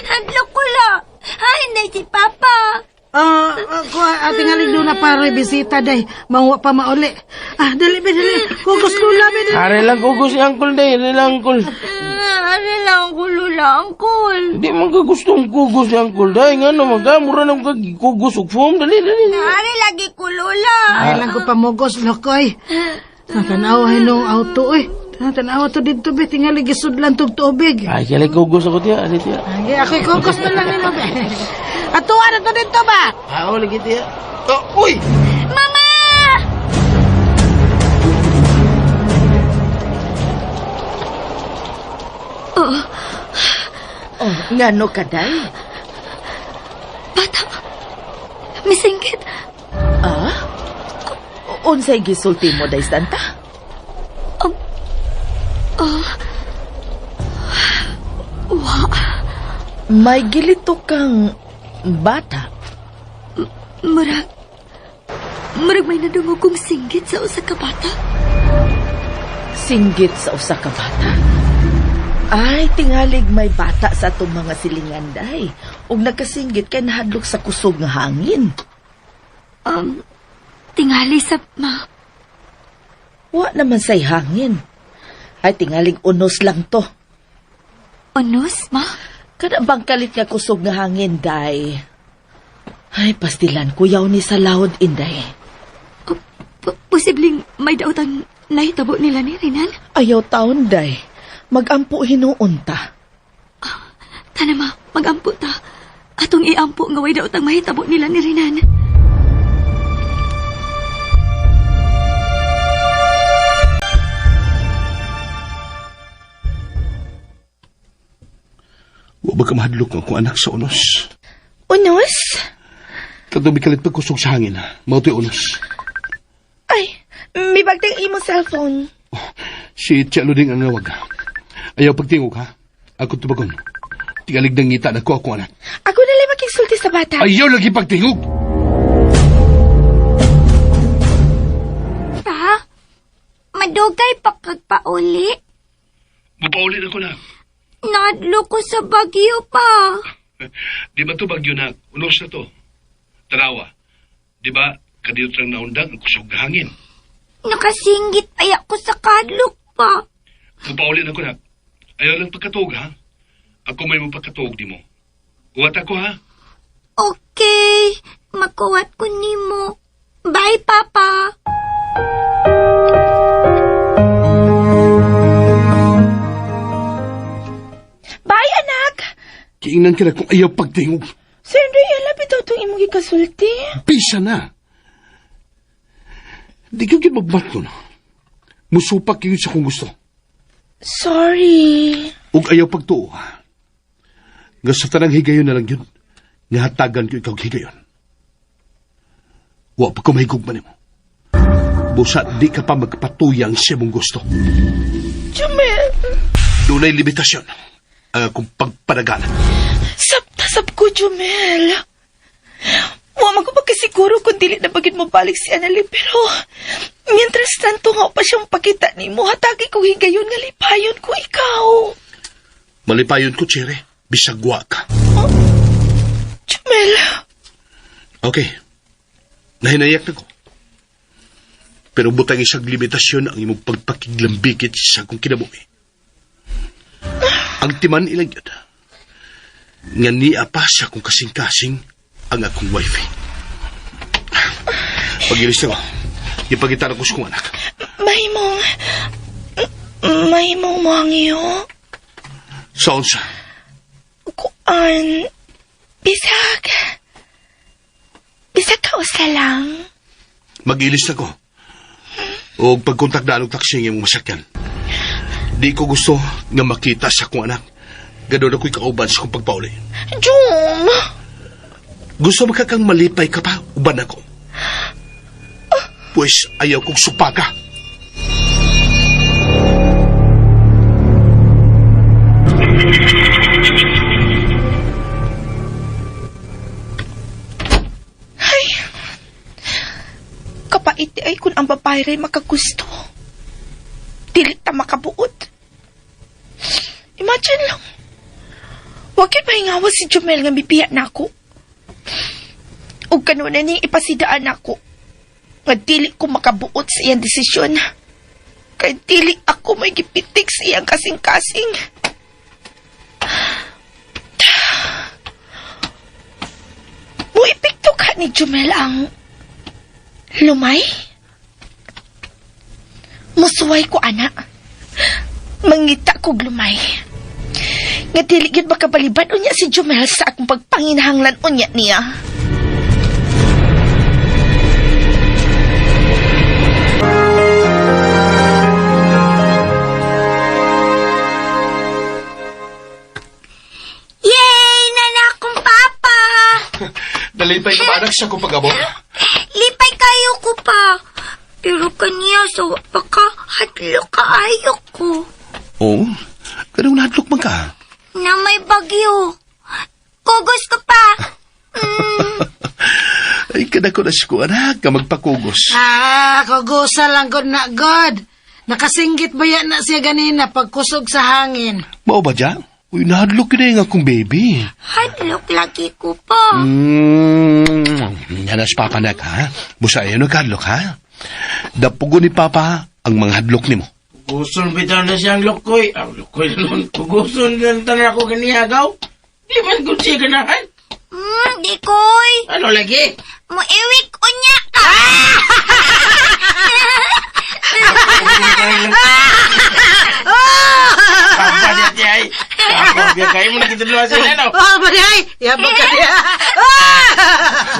Hadlok ko la. Ay, hindi si Papa. Ah, kuha, ating aling doon na para bisita day. Mangwa pa mauli. Ah, dali be, dali. Kugos lula be, dali. Are lang kugos si Uncle day, are lang Uncle. Ari lang ko lula, Uncle. Di man ka gustong kugos ni Uncle day. Nga naman ka, mura naman ka kugos og foam. Dali, dali. Ari lagi ko lula. Ay lang ko pamugos, lokoy. Natanaw hinong auto, oy. Natanaw to dito be, tingali gisudlan tog tubig. Ay, kaya kugos ako tiya, ali tiya. Ay, ako'y kugos na lang nimo be. Atuan na to dito ba? Ah, oh, lagi tiya. Oh, uy! Mama! Oh, Oh, ngano ka, day? bata. Misingkit. Ah? Unsay gisulti mo, day Santa? Oh. Wa. May gilito kang bata. Murag. Murag may nadungog kong singgit sa usa ka bata. Singgit sa usa ka bata. Ay, tingalig may bata sa atong mga silingan, day. Ug nagkasinggit kay nahadlok sa kusog nga hangin. Tingali sa ma. Wa naman say hangin. Ay, tingalig unos lang to. Unos, ma? Kada bang kalit nga kusog nga hangin, day? Ay, pastilan, kuyaw ni sa lahod, inday. Posibleng may dautan nahitabo nila ni Rinan. Ayaw taon, day. Magampo hinuon ta. Tana ma, magampo ta. Atong iampo nga way daotang mahitabo nila ni Rinan. Wa ba ka mahadlok ang akong anak sa unos? Unos? Kadto kalit pagkusog sa hangin, mao to'y unos. Ay, may bagtang imong cellphone. Si Tiya Luding ang nawag. Ayaw pagtingog ha. Ako tubagon. Tigalig ng ngita na ko akong anak. Ako na lang makigsulti sa bata. Ayaw lagi pagtingog! Pa, madugay pa kag pauli. Mapauli na ko na. Nadlo ko sa bagyo pa. Di ba to bagyo na? Unos na to. Tarawa. Di ba kadiyot lang naundang ang kusog na hangin? Nakasinggit ay ako sa kadlok pa. Mapauli na ko na. Ayaw lang pagkatuog ha. Ako may mapagkatuog di mo. Uwat ako ha. Okay, makuwat ko nimo. Bye, Papa. Giingnan ka na kung ayaw pagtingog. Sir Henry, ala bitaw tong imong gikasulti. Bisa na. Di ka gyud magmatnon. Musupak yun sa kung gusto. Sorry. Ug ayaw pagtuo. Nga sa tanang higayon na lang yun, nga hatagan ko ikaw higayon. Wa pa ko mahigugma nimo. Busa di ka pa magpatuyang sa imong gusto. Jumel, Dunay limitasyon ang akong pagpanagalan. Sabtasab ko, Jumel. Wa man ko pagkasiguro kung dili na bagid mo balik si Annalie, pero mientras tanto nga pa siyang pakita nimo, hatagi ko higayon nga lipayon ko ikaw. Malipayon ko, Chere. Bisag wa ka. Jumel, Okay. Nahinayak na ko. Pero butang isang limitasyon ang imong pagpakiglambigit sa akong kinabuhi. Ang timan ilang yun. Nga niya pa sa akong kasing-kasing ang akong wifey. Pagilis na ko. Ipagitara ko sa kong anak. mahimong, mahimong mo ang iyo. Sa unsa, Kuan, bisag. Bisag ka usa lang. mag-ilis na ko. O pagkontak na og taksi ng imong masakyan. Di ko gusto nga makita sa akong anak. Ganon ako'y kauban sa akong pagpauli. Jum! Gusto mo ka kang malipay ka pa, uban ako. Pues ayaw kong supaka. Ay, kapaiti ay kung ang babae rin makagusto. Dili ta makabuot. Imagine lang. Huwag yun mahingawa si Jumel nga bibiya na ako. O kanuna niyang ipasidaan ako. Nga dili ko makabuot sa iyang desisyon. Kay dili ako may gipitik sa iyang kasing-kasing. Muipikto ka ni Jumel ang lumay? Musuway ko, ana. Mangita kog lumay. Nga dili gyud makabaliban unya si Jumel sa akong pagpanginahanglan unya niya. Yay! Nana akong papa! Nalipay ka ba anak sa akong pag-abot? Lipay kayo ko pa. Pero kaniya sa pa ka, hadlok kaayo ko. Oo. Ganun nahadlok man ka. Na may bagyo. Kugos ko pa. Mm. Ay, kada ko na si ko anak, ka magpakugos. Ah, kugusa lang god na god. Nakasinggit ba yan na siya ganina pagkusog sa hangin? Mao ba dyan? Uy, nahadlok yun eh, nga akong baby. Hadlok lagi ko pa. Yanas papa nak, ha? Busa ayaw nagkadlok, ha? Dapugo ni papa ang mga hadlok nimo. Kuguson bitaw na siyang lukoy. Ang lukoy na nun. Kuguson na tanan ako ganiyagaw. Di man ko siya ganahan. Di koy. Ano lagi? Muiwik unya ka. Papa niya siya ay. Papa niya kayo mo nakitudlo sa ano. Oh, bari Yabang ka niya.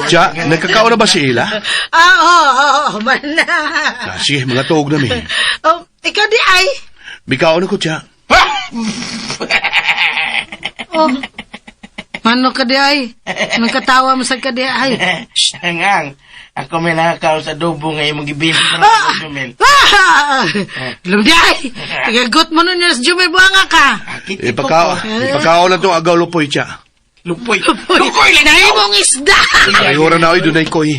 Tiya, nagkakao na ba si Ila? Ah, oo, oh, oh, man na. Ah, sige, mga tuog na mi. Oh, ikaw di ay. Bikaon ako, tiya. Oh. Mano ka di ay? Nagkatawa mo sa ka di ay. Angang. Ako may nakakaw sa adobo nga imong gibilin pa ng Jumel. Ah! Alam di ay. Tagagot mo nun niya sa Jumel Buanga ka. Ipakao, ipakao lang itong agaw lupoy, tiya. Lupoy. Lukoy lang. Nahimong isda. Ay, ora na, oy, dunay koy.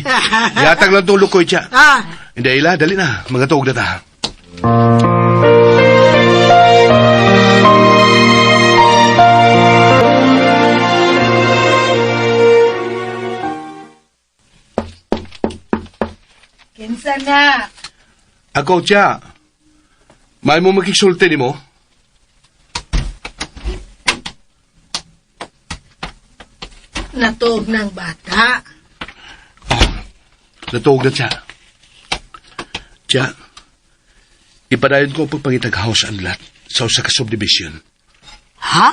Yatag lang itong lukoy, tiya. Ah, Hindi, Ila, dali na. Mga tuog na ta. kinsa na. Ako, tiya. May mo makiksulti ni mo? Natuog ng bata. Natuog na, tiya. Tiya, ipadayon ko ang pagpangitag house and lot sa usa ka subdivision. Ha?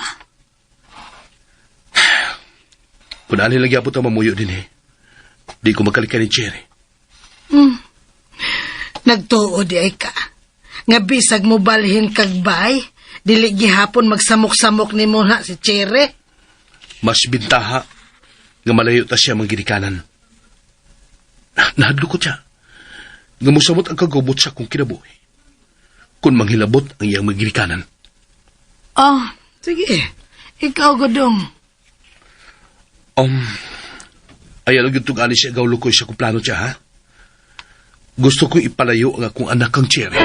Kung ano lang gyapon ta mamuyo din eh. Di ko makalikay ni Cherry. Nagtuo di ay ka. Nga bisag mo balhin kag bay, dili gihapon magsamok-samok nimo na si Chere. Mas bintaha nga malayo ta siya mangginikanan. Nahadlo ko siya. Nga musamot ang kagubot sa akong kinabuhi. Kung manghilabot ang iyang maginikanan. Oh, sige. Ikaw gudong. Ayaw lang yung tugali siya gawlo ko sa akong plano siya, ha? Gusto kong ipalayo ang akong anak kang Cherry.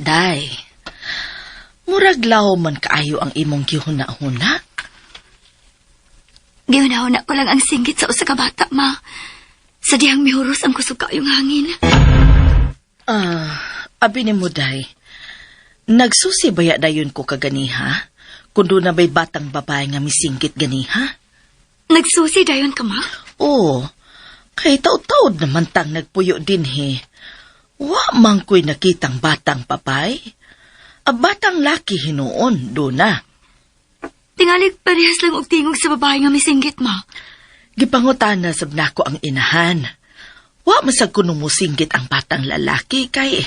Day, murag law man kaayo ang imong gihuna-huna. Gihuna-huna ko lang ang singgit sa usa ka bata, ma. Sa dihang mihuros ang kusog kaayong hangin. Ah, abi ni mo, Day. Nagsusi baya dayon ko kaganiha? Kung doon na ba'y batang babae nga misinggit ganiha? Nagsusi dayon ka, ma? Oo, kay taod-taod naman tang nagpuyo din he. Wa man ko'y nakitang batang papay. Ang batang laki hinuon, doon na. Tingali parehas lang og tingog sa babae nga misinggit, ma. Gipangutana sab nako ang inahan. Wa masag kuno mosinggit ang batang lalaki kay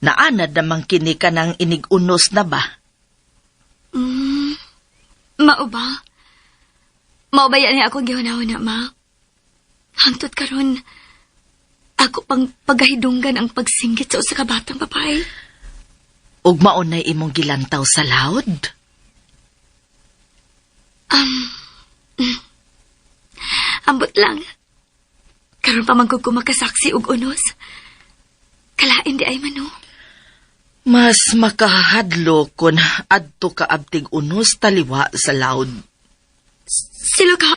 naanad namang kini ka ng inig-unos na ba? Mao ba? Mao ba yan akong gihuna-huna, ma? Hangtod karon, ako pang pagahidunggan ang pagsinggit sa usa ka batang babae. Ug mao nay imong gilantaw sa loud? Ambot lang. Karon pa man ko makasaksi og unos. Kalain di ay mano. Mas makahadlo kun adto ka abtig unos taliwa sa loud. Sila ka...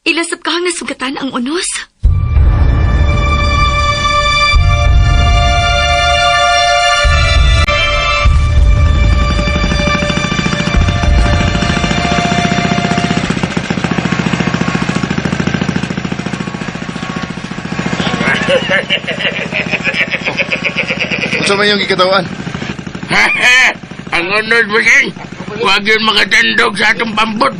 Ilasap ka ang nasugatan ang unos. Unsa man yung gikatawan? Ang unod mo sing. Huwag yun makatandog sa atong pambot.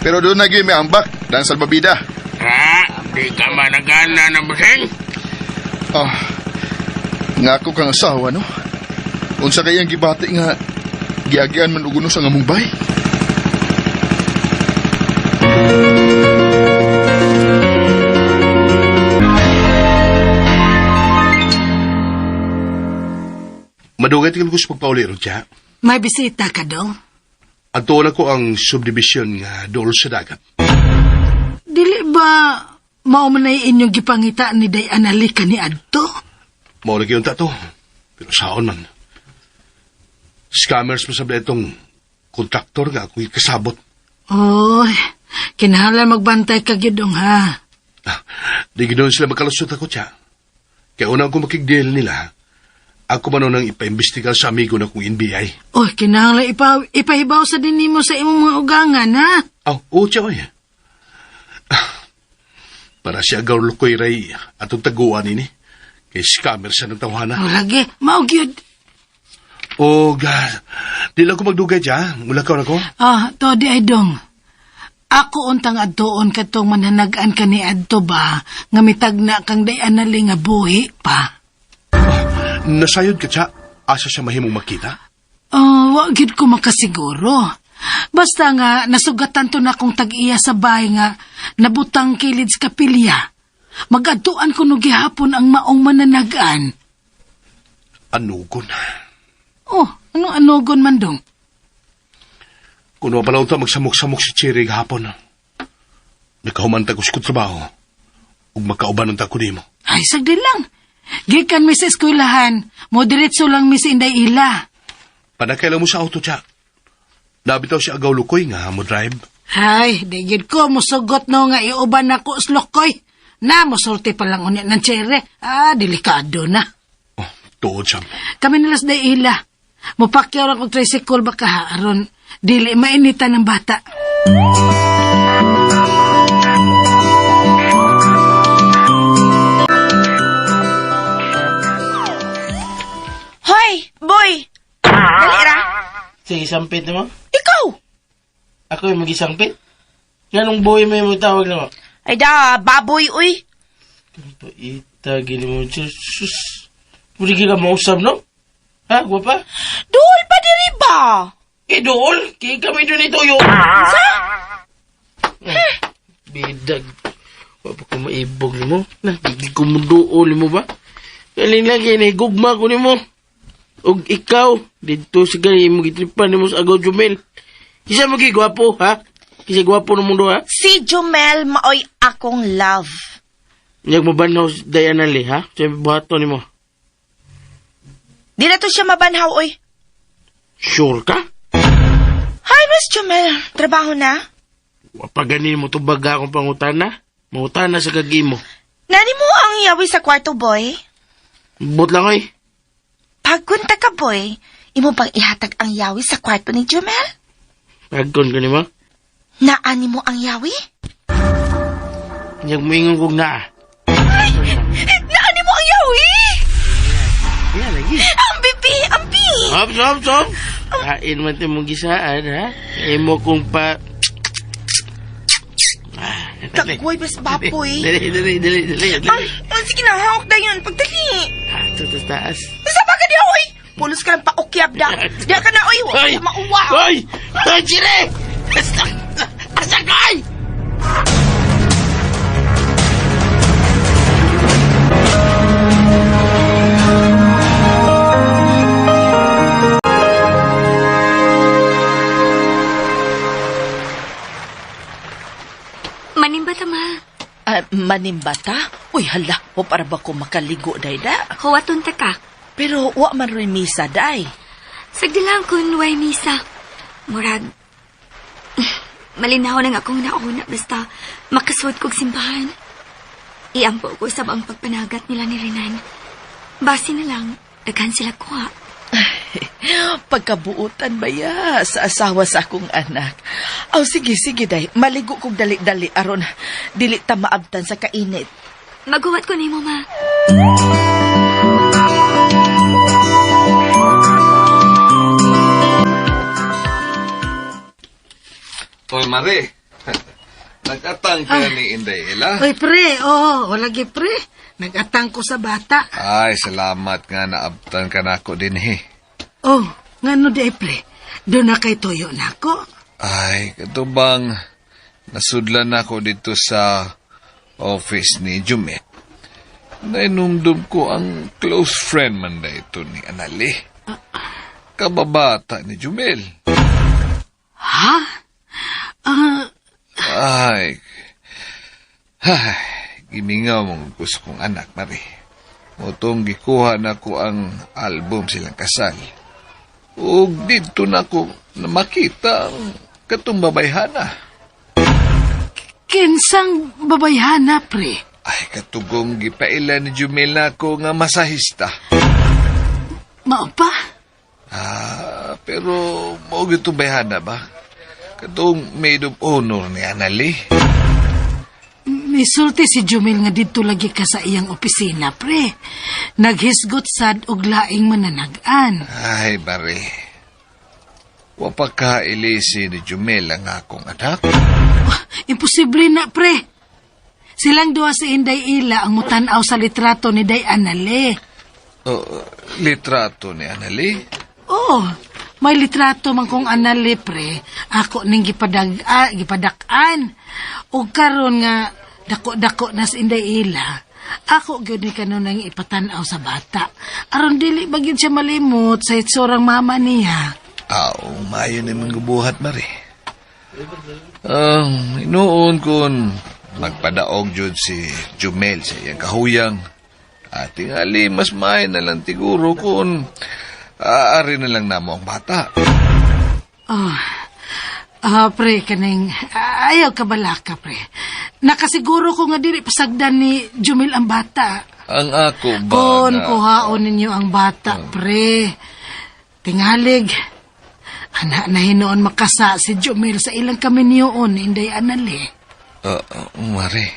Pero doon na gyud may ambak, dang salbabida. Ha? Di ka managana na busing? Ah, nga ako kang asawa, no? Unsa kay ang gibati nga giagian man og unos ang among bay? Madugay tingin ko sa pagpauli ron siya. May bisita ka dong? Ang tuon ko ang subdivision nga dool sa dagat. Dili ba mao man ay inyong gipangita ni Day Analika ni Adto? Mao lagi unta to. Pero saon man. Scammers mo sabi itong kontraktor nga akong ikasabot. Oy, kinahanglan magbantay ka gyud dong ha. Ah, di ginoon sila makalusot ako siya. Kaya una akong makigdeal nila, ako man unang ipaimbestigar sa amigo na kong NBI. Oy, kinahanglan ipahibaw sa din nimo sa imong mga ugangan ha. Aw, oo siya, oy. Ah, para siya gawlukoy ray atong taguan ini. Kay scammer siya ng tawhana. O lagi, mao gyud. Oh, God. Di lang ko magdugay siya. Mula ka na ko. Ah, to di ay dong. Ako untang adtuon katong mananagan ka ni adto ba nga mitagna kang Day Anali nga buhi pa. Nasayod ka siya. Asa siya mahimong makita? Oh, wa gyud ko makasiguro. Basta nga nasugatan to na kong tag-iya sa bahay nga nabutang kilid sa kapilya. Magadtuan ko no gihapon ang maong mananagan. Anugon. Oh, anong anugon man dong? Kung pala unta magsamok-samok si Cherry gahapon. Nakahumanta ko sa kong trabaho. Ug makauban unta ko nimo. Ay, sagdi lang. Gikan mi sa eskwelahan, mo diretso lang mi sa Inday Ila. Panakailan mo sa auto siya. Nabitaw siya agaw lukoy nga mo drive. Ay, di gyud ko musugot no nga iuban ako slokoy. Na musulti pa lang unya ng chere. Ah, delikado na. Oh, tuod siya. Kami nalas day ila. Mupakyaw ra kog tricycle baka ha, aron dili mainitan ng bata. magisampit nimo? Ikaw! Ako yung magisampit? Nganong boy may mo tawag nimo? Ay da, baboy, uy. Paita, gini mo. Sus. Pwede ka mausap, no? Ha, gwapa? Duol pa diri ba? Kay dool, kay kami doon ito yo. Sa? Bidag. Wa pa ko maibog nimo. Na, di ko mo duol nimo ba? Kaling lagi ni gugma ko nimo. Og ikaw, didto sa gani mo gitripan nimo sa Agaw Jumel. Kisa mo kay gwapo, ha? Kisa gwapo ng mundo, ha? Si Jumel maoy akong love. Nyag mabanhaw si Diana Lee, ha? Sa buhaton nimo. Di na to siya mabanhaw, oy. Sure ka? Hi, Miss Jumel. Trabaho na? Wa pa gani mo tubag akong pangutana. Mangutana sa kagimo. Nani mo ang yawi sa kwarto, boy? Bot lang oy. Pagkunta ka, boy, imo bang ihatag ang yawi sa kwarto ni Jumel? Pagkon ko nimo. Naani mo ang yawi? Nyag moingon kog naa. Ay, naani mo ang yawi? Yeah, lagi. Ang bibi, ang bi. Hop, hop, hop. Kain man tayo mong gisaan, ha? Imo kong pa... Tagway, bas baboy. Dali, dali, dali, dali, dali. Ay, sige na, hawak na yun. Pagdali. Ah, taas, taas. Sa ba ka niya, oy? Pulos ka lang pa, ukyab na. Diya ka na, oy. Huwag Ay! ka mauwa. Ay! Ay, Chire! Asa! Asa ka, ay! Manimba ta, ma. Ah, manimbata? Uy, hala, wa para ba ko makaligo, day da? Huwaton ta ka. Pero wa man rin misa, day. Sagdi lang kun way misa. Murag, malinaw nang akong nauna basta makasuot kog simbahan. Iampo ko sab ang pagpanagat nila ni Renan. Base na lang, daghan sila kuha. Pagkabuotan ba ya sa asawa sa akong anak? Aw, sige, sige, day. Maligo kog dali-dali aron dili ta maabtan sa kainit. Maguwat ko nimo, ma. Hoy, Mare. Nag-atang ka ni Inday Ela. Oy, pre, oo, wala gi pre. Nagatang ko sa bata. Ay, salamat nga naabtan ka nako din he. Oh, ngano di ay pre? Doon na kay tuyo nako. Ay, kato bang nasudlan ako dito sa office ni Jumet. Nainumdum ko ang close friend man na ito ni Anali. Kababata ni Jumel. Ha? Ah, Ay, ay, gimingaw mong gusto kong anak, Mari. Motong gikuha na ko ang album silang kasal. Ug dito na ko na makita ang katong babayhana. kinsang babayhana, pre. Ay, katugong gipaila ni Jumel na ako nga masahista. Mao pa? Ah, pero mao gyud tong bayhana ba? Katong maid of honor ni Anali. Misulti si Jumil nga didto lagi ka sa iyang opisina, pre. Naghisgot sad og laing mananagan. Ay, bare. Wa pa kailisi ni Jumel ang akong anak. Imposible na, pre. Silang duha si Inday Ila ang mutan-aw sa litrato ni Day Anale. Oh, litrato ni Anali. Oo, may litrato man kong anale, pre. Ako ning gipadak-an. Ug karon nga dako-dako na si Inday Ila. Ako gyud ni kanunay ipatan-aw sa bata. Aron dili ba gyud siya malimot sa itsurang mama niya. Aw, maayo na mong gubuhat, Mari. Inuon kun magpadaog jud si Jumel sa iyang kahuyang. At tingali, mas maayo na lang siguro kung aari na lang namo ang bata. Oh. Ah, pre, kaning ayaw ka balaka, pre. Nakasiguro ko nga dili pasagdan ni Jumil ang bata. Ang ako ba Kon na... kuhaon ninyo ang bata, pre. Tingalig. Ana na hinoon makasa si Jumil sa ilang kaminyoon, inday anali. Mari.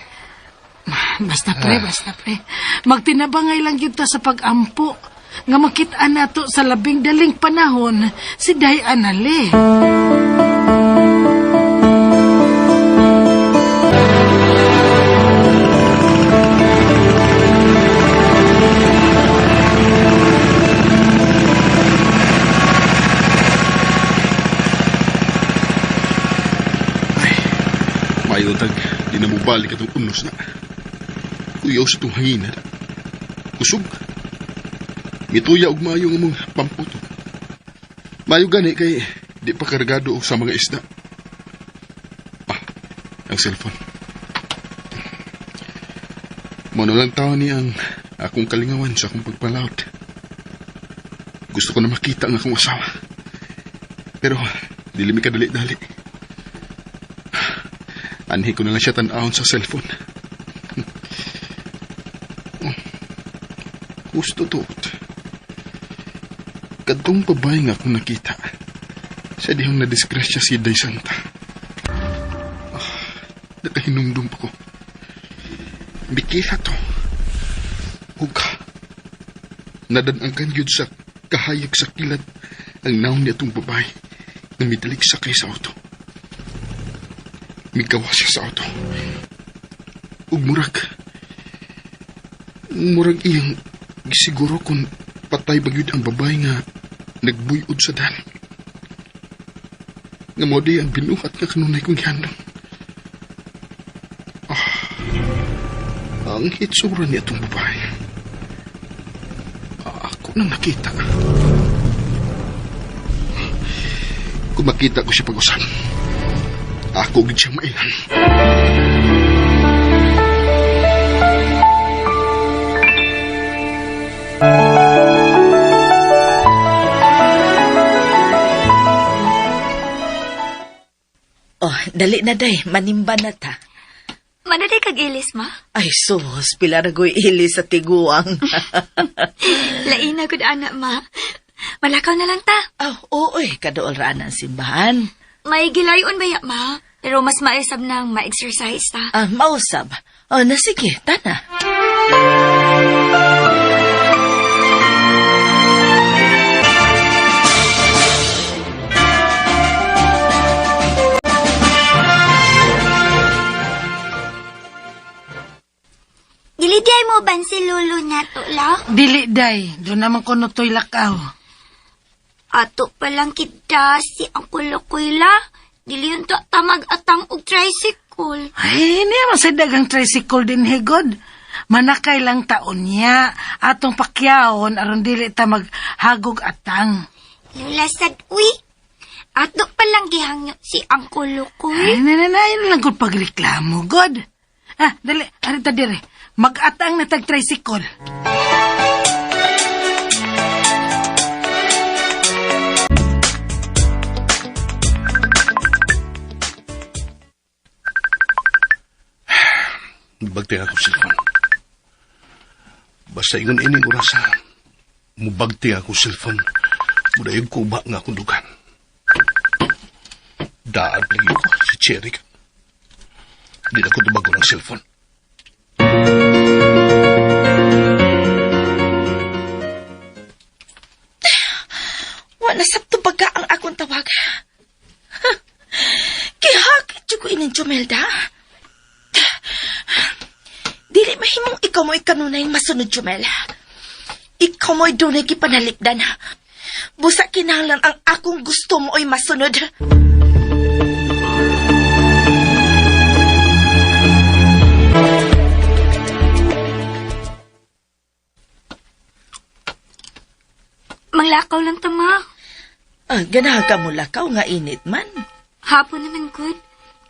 Basta pre, basta pre. Magtinabangay lang kita sa pagampo. Nga makita nato sa labing daling panahon si Day Anali. Mayo tag, di na mo balik atong unos na. Kuyaw sa itong hangin na. Kusog. Mituya og maayo nga mong pamputo. Maayo gani kay di pa kargado og sa mga isda. Ah, ang cellphone. Mono lang tao ni ang akong kalingawan sa akong pagpalaot. Gusto ko na makita ang akong asawa. Pero dili mi kadali-dali. Anhi ko na lang siya tan-awon sa cellphone. Gusto to. Kadtong babae nga akong nakita. Sa dihang nadisgrasya si Day Santa. Ah, nakahinumdum pa ko. Bikila to. Huga. Nadanangkan yun sa kahayag sa kilat ang naon niya itong babae na midalik sakay sa auto. Migawa siya sa auto. Ug murag. Murag iyang siguro kung patay ba gyud ang babae nga nagbuyod sa dan. Nga mo di ang binuhat nga kanunay kong gihandom. Ah, ang hitsura niya itong babae. Ah, ako nang nakita. Kung makita ko siya pag-usap, ako gid siya mailan. Oh, dali na day, manimba na ta. Manaday kag ilis, ma. Ay, sus, pila na ko'y ili sa tiguang. Laina gud ana, ma. Malakaw na lang ta. Oh, oo, eh, kadool raan ang simbahan. May gilayon ba ya, ma? Pero mas maisab nang ma-exercise ta. Ah, mausab. Oh, na sige, tana. Dili di ay mo ban si lolo na to, la? Dili day, doon naman ko to'y lakaw. Ato pa lang kita si ang kulokoy la. Dili yun to tamag atang og tricycle. Ay, niya man sa dagang tricycle din higod. Manakay lang taon niya. Atong pakyawon aron dili ta maghagog atang. Lula sad uy. Ato pa lang gihangyo si ang kulukoy. Ay, na na na, yun lang kung pagreklamo, god. Ah, dali, arita dire. Mag-atang na tag tricycle. Bagti ako cellphone. Basta ingon ining orasa, mubagti ako cellphone. Mudayog ko ba nga akong dugan. Daan lagi ko si Cherry ka. Di na ko tubago ng cellphone. Wa na sabto baga ang akong tawag. Gihakit jud ko ining Jumelda. Dili mahimong ikaw mo'y kanunay masunod, Jumel. Ikaw mo'y dunay gipanalipdan. Busa kinahanglan ang akong gusto mo oy masunod. Manglakaw lang ta, ma. Ah, ganahan ka mo lakaw nga init man. Hapon naman gud.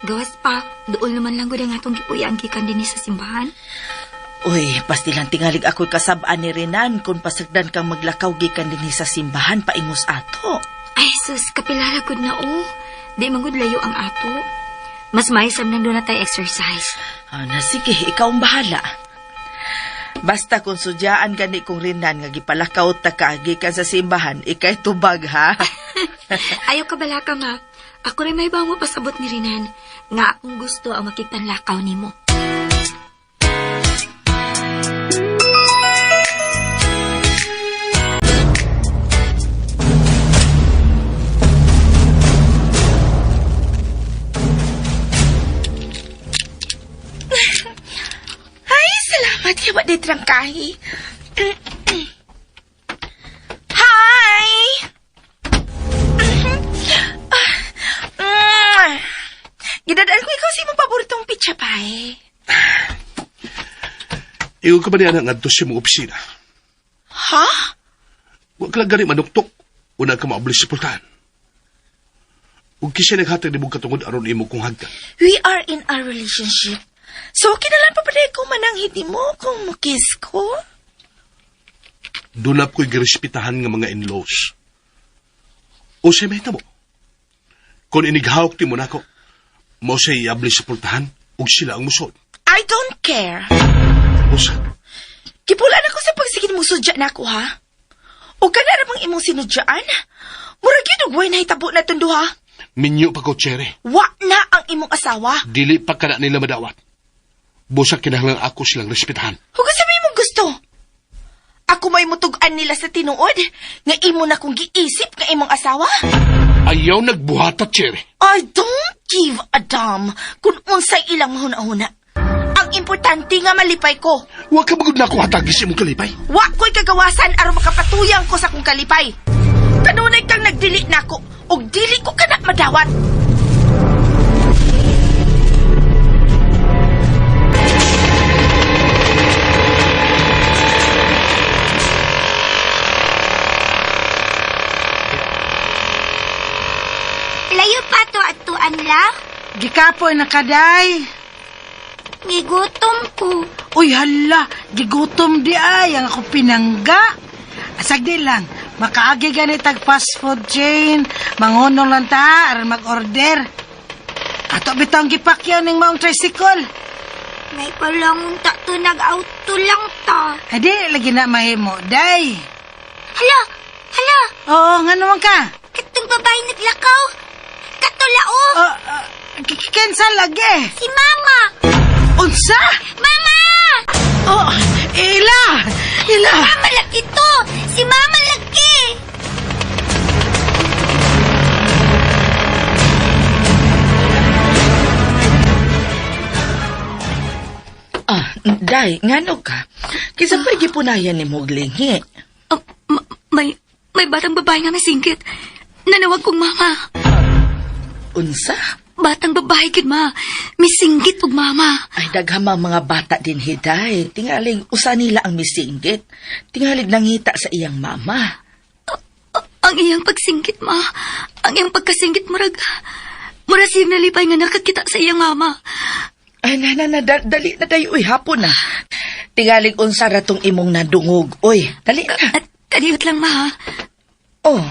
Gawas pa, dool naman lang gud ang atong gipuyaan gikan dinhi sa simbahan. Uy, pastilan tingalig ako'y kasabaan ni Renan kung pasagdan kang maglakaw gikan dinhi sa simbahan paingos ato. Ay sus, kapilara gud na oh. Di man gud layo ang ato. Mas maisab nang doon na tayo exercise. Ah, na sige, ikaw ang bahala. Basta kung sudyaan gani kong Renan nga gipalakaw ta ka gikan sa simbahan, ikay tubag ha. Ayaw ka bala ka, ma. Ako rin may mo pasabot ni Rinan. Nga akong gusto ang makitang lakaw nimo. Pati wa di trangkahi. Hi! Gidadaan ko ikaw sa imong paboritong pizza pie. Ingon ka ba niya nga sa imong opisina? Ha? Wa ka lang gani manuktok. Una ka maablis sa pultahan. Ug kinsa naghatag nimo katungod aron imo kong hagdan. We are in a relationship. So, kinalan pa ba ko mananghid mo kung mukis ko? Dunap ko'y girespetahan nga mga in-laws. O siya may mo. Kung inighawak ti mo nako, mao siya iabli sa pultahan ug sila ang musod. I don't care. Usa, Kipulan ako sa pagsigid mo sudya na ako, ha? O kana ra bang imong sinudyaan? Murag yun og way nahitabo na itong duha. Minyo pa ko, Chere. Wa na ang imong asawa. Dili pa kana nila madawat. Busa kinahanglan ako silang respetahan. Huwag sabi mong gusto. Ako may mutug-an nila sa tinuod nga imo na kong giisip nga imong asawa. Ayaw nagbuhata, Chere. I don't give a damn kung unsay ilang mahuna-huna. Ang importante nga malipay ko. Wa ka magud na ako hatagi sa imong kalipay. Wa ko'y kagawasan aron makapatuyang ko sa kong kalipay. Kanunay kang nagdili nako ug dili ko kana madawat. Layo pa to at tuan la. Gikapoy na kaday. Gigutom ko. Uy, hala, gigutom di ay, ang ako pinangga. Asag di lang, makaagi gani tag fast food chain, mangunong lang ta, aron mag-order. Ato bitong gipakyaw ning maong tricycle. May palangon ta to nag-auto lang ta. Ay, di, lagi na mahimo, day. Hala! Hala! Oo, nga naman ka. Katong babae naglakaw. Katulao! Oh, kinsa lagi? Si Mama! Unsa? Mama! Oh, Ila! Ila! Mama lagi to! Si Mama lagi! Ah, day, ngano ka? Kinsa pa'y gipunayan ni og linghi? Oh, may batang babae nga masingkit. Nanawag kong mama. Unsa? Batang babae gid ma. Misinggit og mama. Ay, daghang mga bata din hiday. Tingalig, usa nila ang misinggit. Tingalig nangita sa iyang mama. Ang iyang pagsinggit ma. Ang iyang pagkasinggit murag murag siyang nalipay nga nakakita sa iyang mama. Ay, na, na, na, dali na tayo. Uy, hapon na. Tingalig unsa ra tong imong nadungog. Uy, dali na. At kadiyot lang ma. ha. Oh,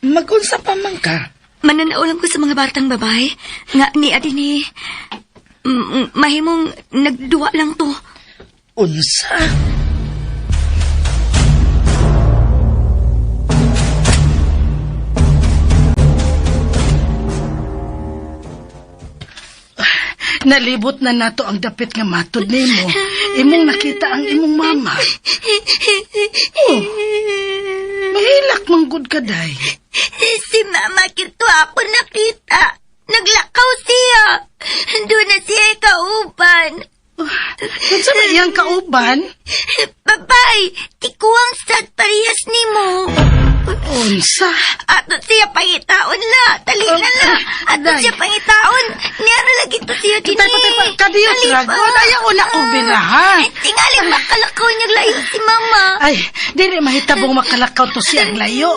magunsa pa man ka. Mananaw lang ko sa mga batang babae nga ni adi ni mahimong nagduwa lang to. Unsa? Nalibot na nato ang dapit nga matod nimo. Imong nakita ang imong mama. Oh, mahilak manggod ka, day. Si mama kito ako nakita. Naglakaw siya. Doon na siya kauban. Unsa man iyang kauban? Babay, tikuang sad parehas nimo. Unsa? Ato siya pangitaon la. Dali na la. Ato Day. siya pangitaon. Niyara lagi to siya dini. Tay, patay pa, kadiyot Dali pa. ragon. Ayaw na ko birahan. Ay, tingali makalakaw niya layo si mama. Ay, dili mahitabong makalakaw to siyang layo.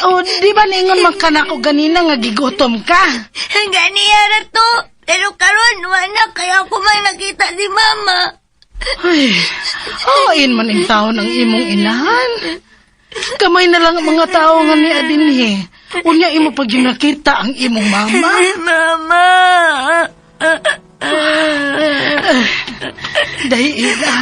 O, di ba ningon man ka nako ganina nga gigutom ka? Gani yara to. Pero karon wala kaya ako man nakita si mama. Ay, awain man ang tao ng imong inahan. Kamay na lang ang mga tao nga ni Adinhe. Unya imo pag yung nakita ang imong mama. Mama. Dahil ila,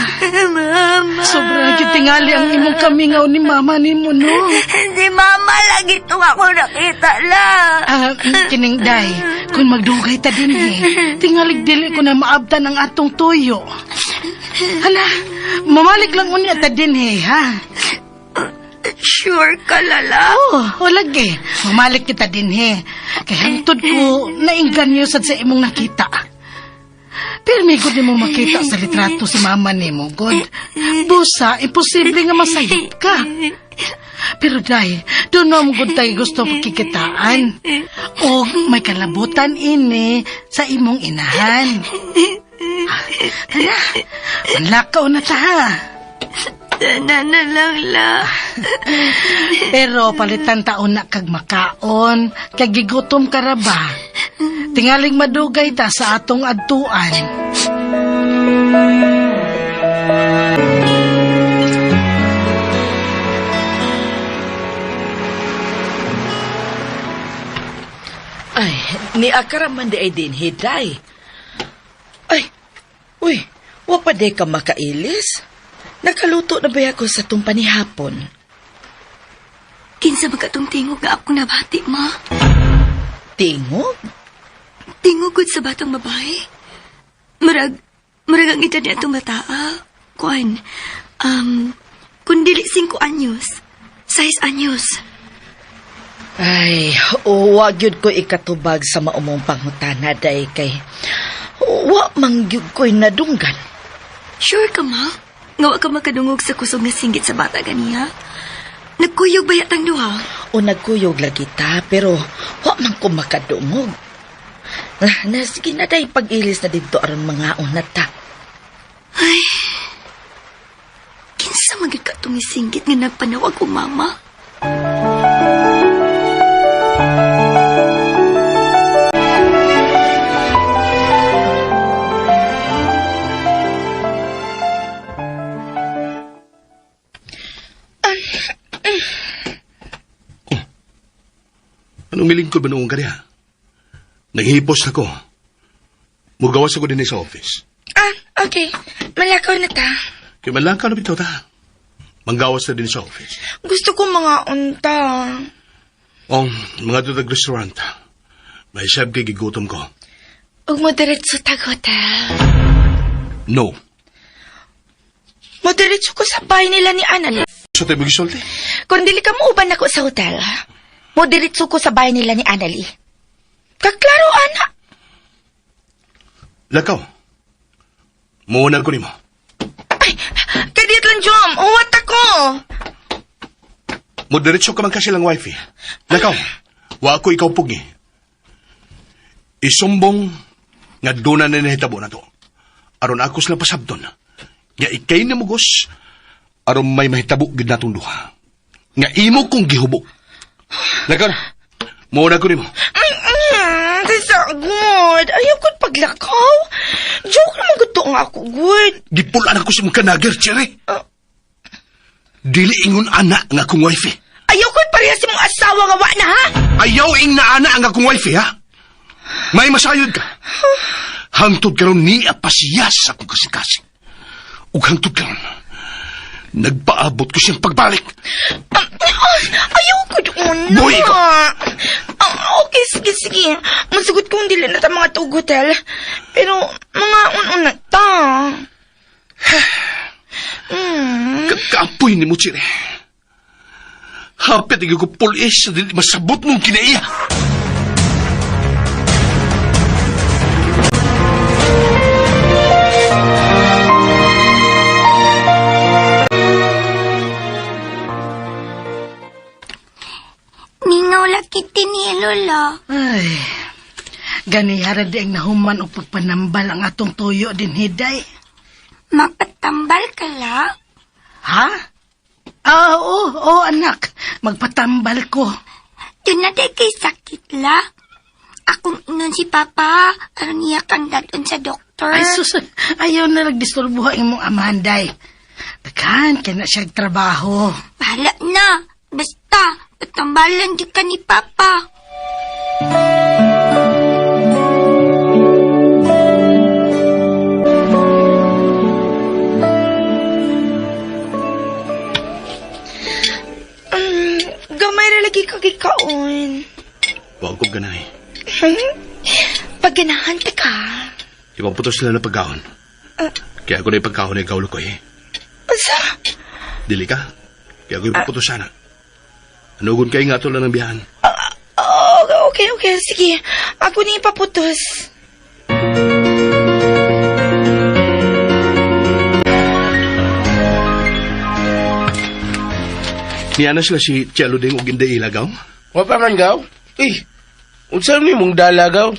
Mama. sobrang kitingali ang imong kamingaw ni mama ni mo, no? Si mama lagi to ako nakita la. Ah, kining day, kung magdugay ta dinhi, tingalig dili ko na maabtan ang atong tuyo. Hala, mamalik lang unya ta dinhi, ha? Sure ka lala? Oh, lagi. Mamalik kita dinhi. Kay hangtod ko naingganyo sad sa imong nakita. Pero may gud nimo makita sa litrato si mama nimo, God. Busa, imposible nga masayop ka. Pero day, doon na mo gud tayo gusto pagkikitaan. O may kalabutan ini sa imong inahan. Tara, manlakaw na ta ha. Sana na lang, la. Pero palitan taon na kag makaon, kag gigutom ka ra ba? Tingaling madugay ta sa atong adtuan. Ay, ni akaraman di ay din hiday. Ay, uy, wa pa di ka makailis. Nakaluto na ba ako sa tumpa ni hapon? Kinsa ba katong tingog nga akong nabati, ma? Tingog? Tingog gud sa batang babae. Murag ang edad niya atong bataa. Kuan, kun dili 5 anyos, 6 anyos. Ay, wa gyud ko ikatubag sa maumong pangutana day kay wa man gyud ko'y nadunggan. Sure ka, ma? Nga wa ka makadungog sa kusog nga singgit sa bata ganiya? Nagkuyog ba yatang duha? O nagkuyog lagi ta, pero wa man ko makadungog. Na, sige na day pag-ilis na dito aron mga unat ta. Ay, kinsa man gyud ka itong isinggit nga nagpanawag ko, mama? Anong milingkod ba noong kaniya? Naghihipos na ko. Mugawas ako din sa office. Ah, okay. Malakaw na ta. Kaya malangkaw na bitaw ta. Manggawas na din sa office. Gusto ko mga unta. Oh, mga tutag restaurant. May sab kay gigutom ko. Ug mo diretso tag hotel. No. Mo diretso ko sa bahay nila ni Annalyn. So tayo magisulti. Kung dili ka mo uban ako sa hotel, mo diretso ko sa bahay nila ni Annalie. Kaklaro, ana. Lakaw. Muuna ko nimo. Ay, kadit lang, Jom. Uwat ako. Mo diretso ka man kasi lang wifey. Lakaw. Wa ako ikaw pugi. Isumbong nga doon na nahitabo na to. Aron ako sila pasabton. Nga ikay na mugos, aron may mahitabo gid natong duha. Nga imo kong gihubo. Lakaw na. Muuna ko nimo. Good. Ayaw ko't paglakaw. Joke naman gusto nga ako, good. Gipulaan ako sa mong kanager, Cherry. Dili ingon ana nga akong wifey. Ayaw ko't parehas sa mong asawa nga wa na, ha? Ayaw ing naana ang akong wifey, ha? May masayod ka. Hangtod karon niya pasiya sa akong kasing-kasing. Ug hangtod karon, nagpaabot ko siyang pagbalik. Ayaw ko doon. Buhi ka! Okay, sige, sige. Masagot kong dili na ta mga tug hotel. Pero, mga un-una ta. Kakapoy ni mo, Chire. Hapit ko pulis sa dili masabot mong kinaiya. Mingaw laki ni Lola. Ay, ganihara di ang nahuman o pagpanambal ang atong tuyo din hiday. Magpatambal ka la? Ha? Ah, oo, oo, anak. Magpatambal ko. Doon na day kay sakit la. Akong inon si Papa, aron niya kang dadon sa doktor. Ay, sus, ayaw na nagdisturbuha imong amanday. Daghan, kaya na siya trabaho. Bahala na. Basta, patambalan di ka ni Papa. Gamay ra lagi ka gikaon. Huwag ko ganay. Pagganahan ta ka. Ipaputos sila na pagkaon. Kaya ako na ipagkaon na ikaw ko eh. Unsa? Dili ka. Kaya ako ipaputos sana. Anugon kayo nga ito lang ng biyahan. Oh, okay, okay. Sige. Ako na ipaputos. Niya na sila si Chelo Ding og Inday Ilagaw? Wa pa man gaw? Eh, unsa ni mong dala gaw?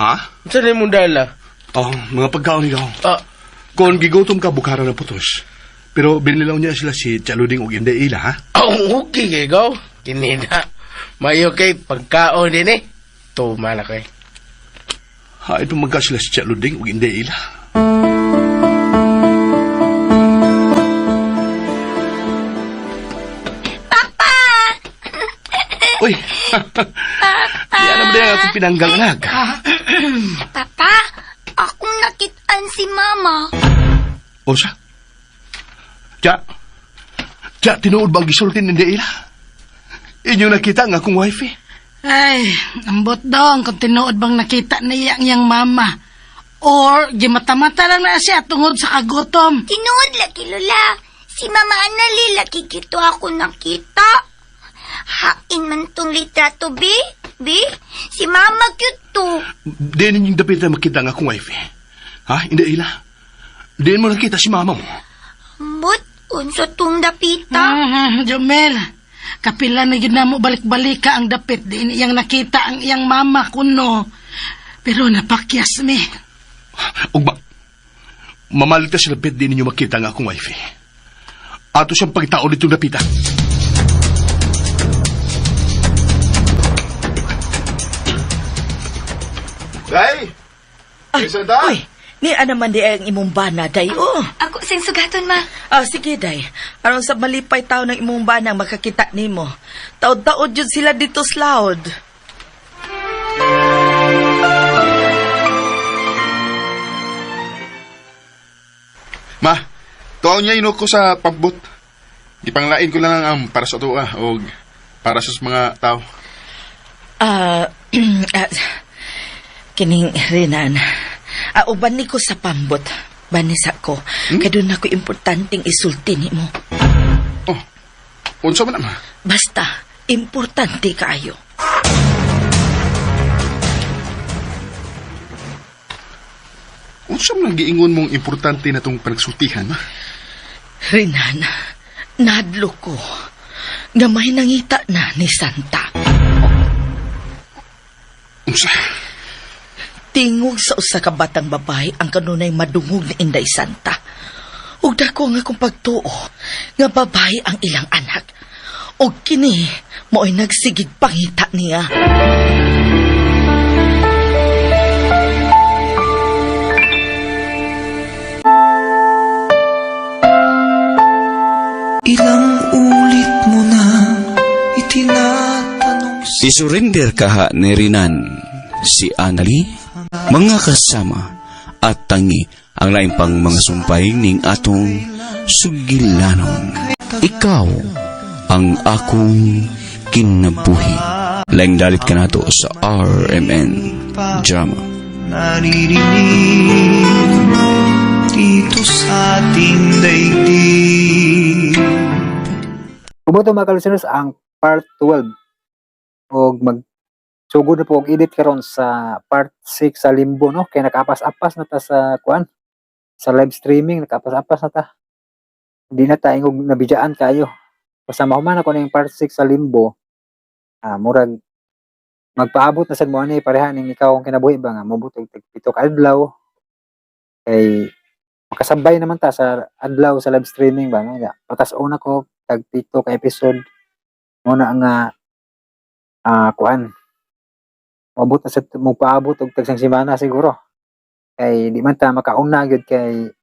Ha? Unsa ni mong dala? Oh, mga pagkaon ni gaw. Ah, Kung gigutom ka, bukara ng putos. Pero binilaw niya sila si Chelo Ding og Inday Ila, ha? oh, okay kay gaw. Kini na. Mayo kay pagkaon din eh. Tuma na kay. Ha, ito magka sila si Chelo Ding og Inday Ila. Papa! Uy! Yan naman din akong pinanggang anak. Papa, akong nakitaan si Mama. Unsa? Tya, tya, tinuod ba ang gisulti ni Inday Ila? Inyo nakita ang akong wife eh. Ay, ambot dong kung tinuod bang nakita niya ang iyang mama. Or gimata-mata lang na siya tungod sa kagutom. Tinuod lagi, Lola. Si Mama Anali lagi gito ako nakita. Hain man tong litrato, bi. Bi, si Mama cute to. Di ninyong dapat na makita ang akong wife eh. Ha, Inday Ila? Di mo nakita si mama mo. Ambot, unsa tong dapita? Ah, Jomel, kapila na yun na mo balik-balika ang dapit. Di iyang nakita ang iyang mama kuno. Pero napakyas mi. Ugma, mamalit na sila pet di ninyo makita ang akong wife eh. Ato siyang pagtao nitong dapita. Day! Ay, uy, ni naman di ang imong bana, day, oh. Ako sing sugaton, Ma. Ah, sige, day. Aron sa malipay tao ng imong bana makakita nimo. Taod-taod yun sila dito sa loud. Ma, tuaw niya inuko sa pagbot. Gipanglain ko lang ang para sa tuwa o para sa mga tao. Ah, ah, kining Renan. Ah, uban ni ko sa pambot. Banisa ko. Kay doon ako importanteng isulti nimo. Oh, unsa man na, ma? Basta, importante kaayo. Unsa man ang giingon mong importante na tong panagsultihan, ma? Renan, nahadlo ko nga may nangita na ni Santa. Unsa? Tingog sa usa ka batang babae ang kanunay madungog ni Inday Santa. Ug dako nga akong pagtuo nga babae ang ilang anak. Ug kini mo'y nagsigig pangita niya. Ilang ulit mo na itinatanong sa Isurrender kaha ni Rinan, si Anali, mga kasama at tangi ang lain pang mga sumpay ning atong sugilanon. Ikaw ang akong kinabuhi. Laing dalit ka nato sa RMN Drama. Naririnig dito sa ating daigdig. Kumoto mga ka-listeners ang part 12 og mag sugod na po og edit karon sa part 6 sa Limbo, no, kay nakapas-apas na ta sa kuan sa live streaming, nakapas-apas na ta, hindi na ta ingog nabidjaan kayo. Basta mahuman ako ning part 6 sa Limbo, murag magpaabot na sad mo ani pareha ning Ikaw ang Kinabuhi ba nga mobot og tig 7 ka adlaw kay makasabay naman ta sa adlaw sa live streaming ba nga patas-on ako tag 7 ka episode mo na nga kuan moabot na sa mopaabot og tag semana siguro kay di man ta makauna gyud kay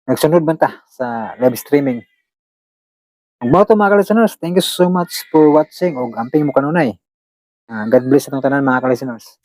nagsunod man ta sa live streaming. Ug mao to mga ka-listeners, thank you so much for watching og amping mo kanunay. God bless atong tanan mga ka-listeners.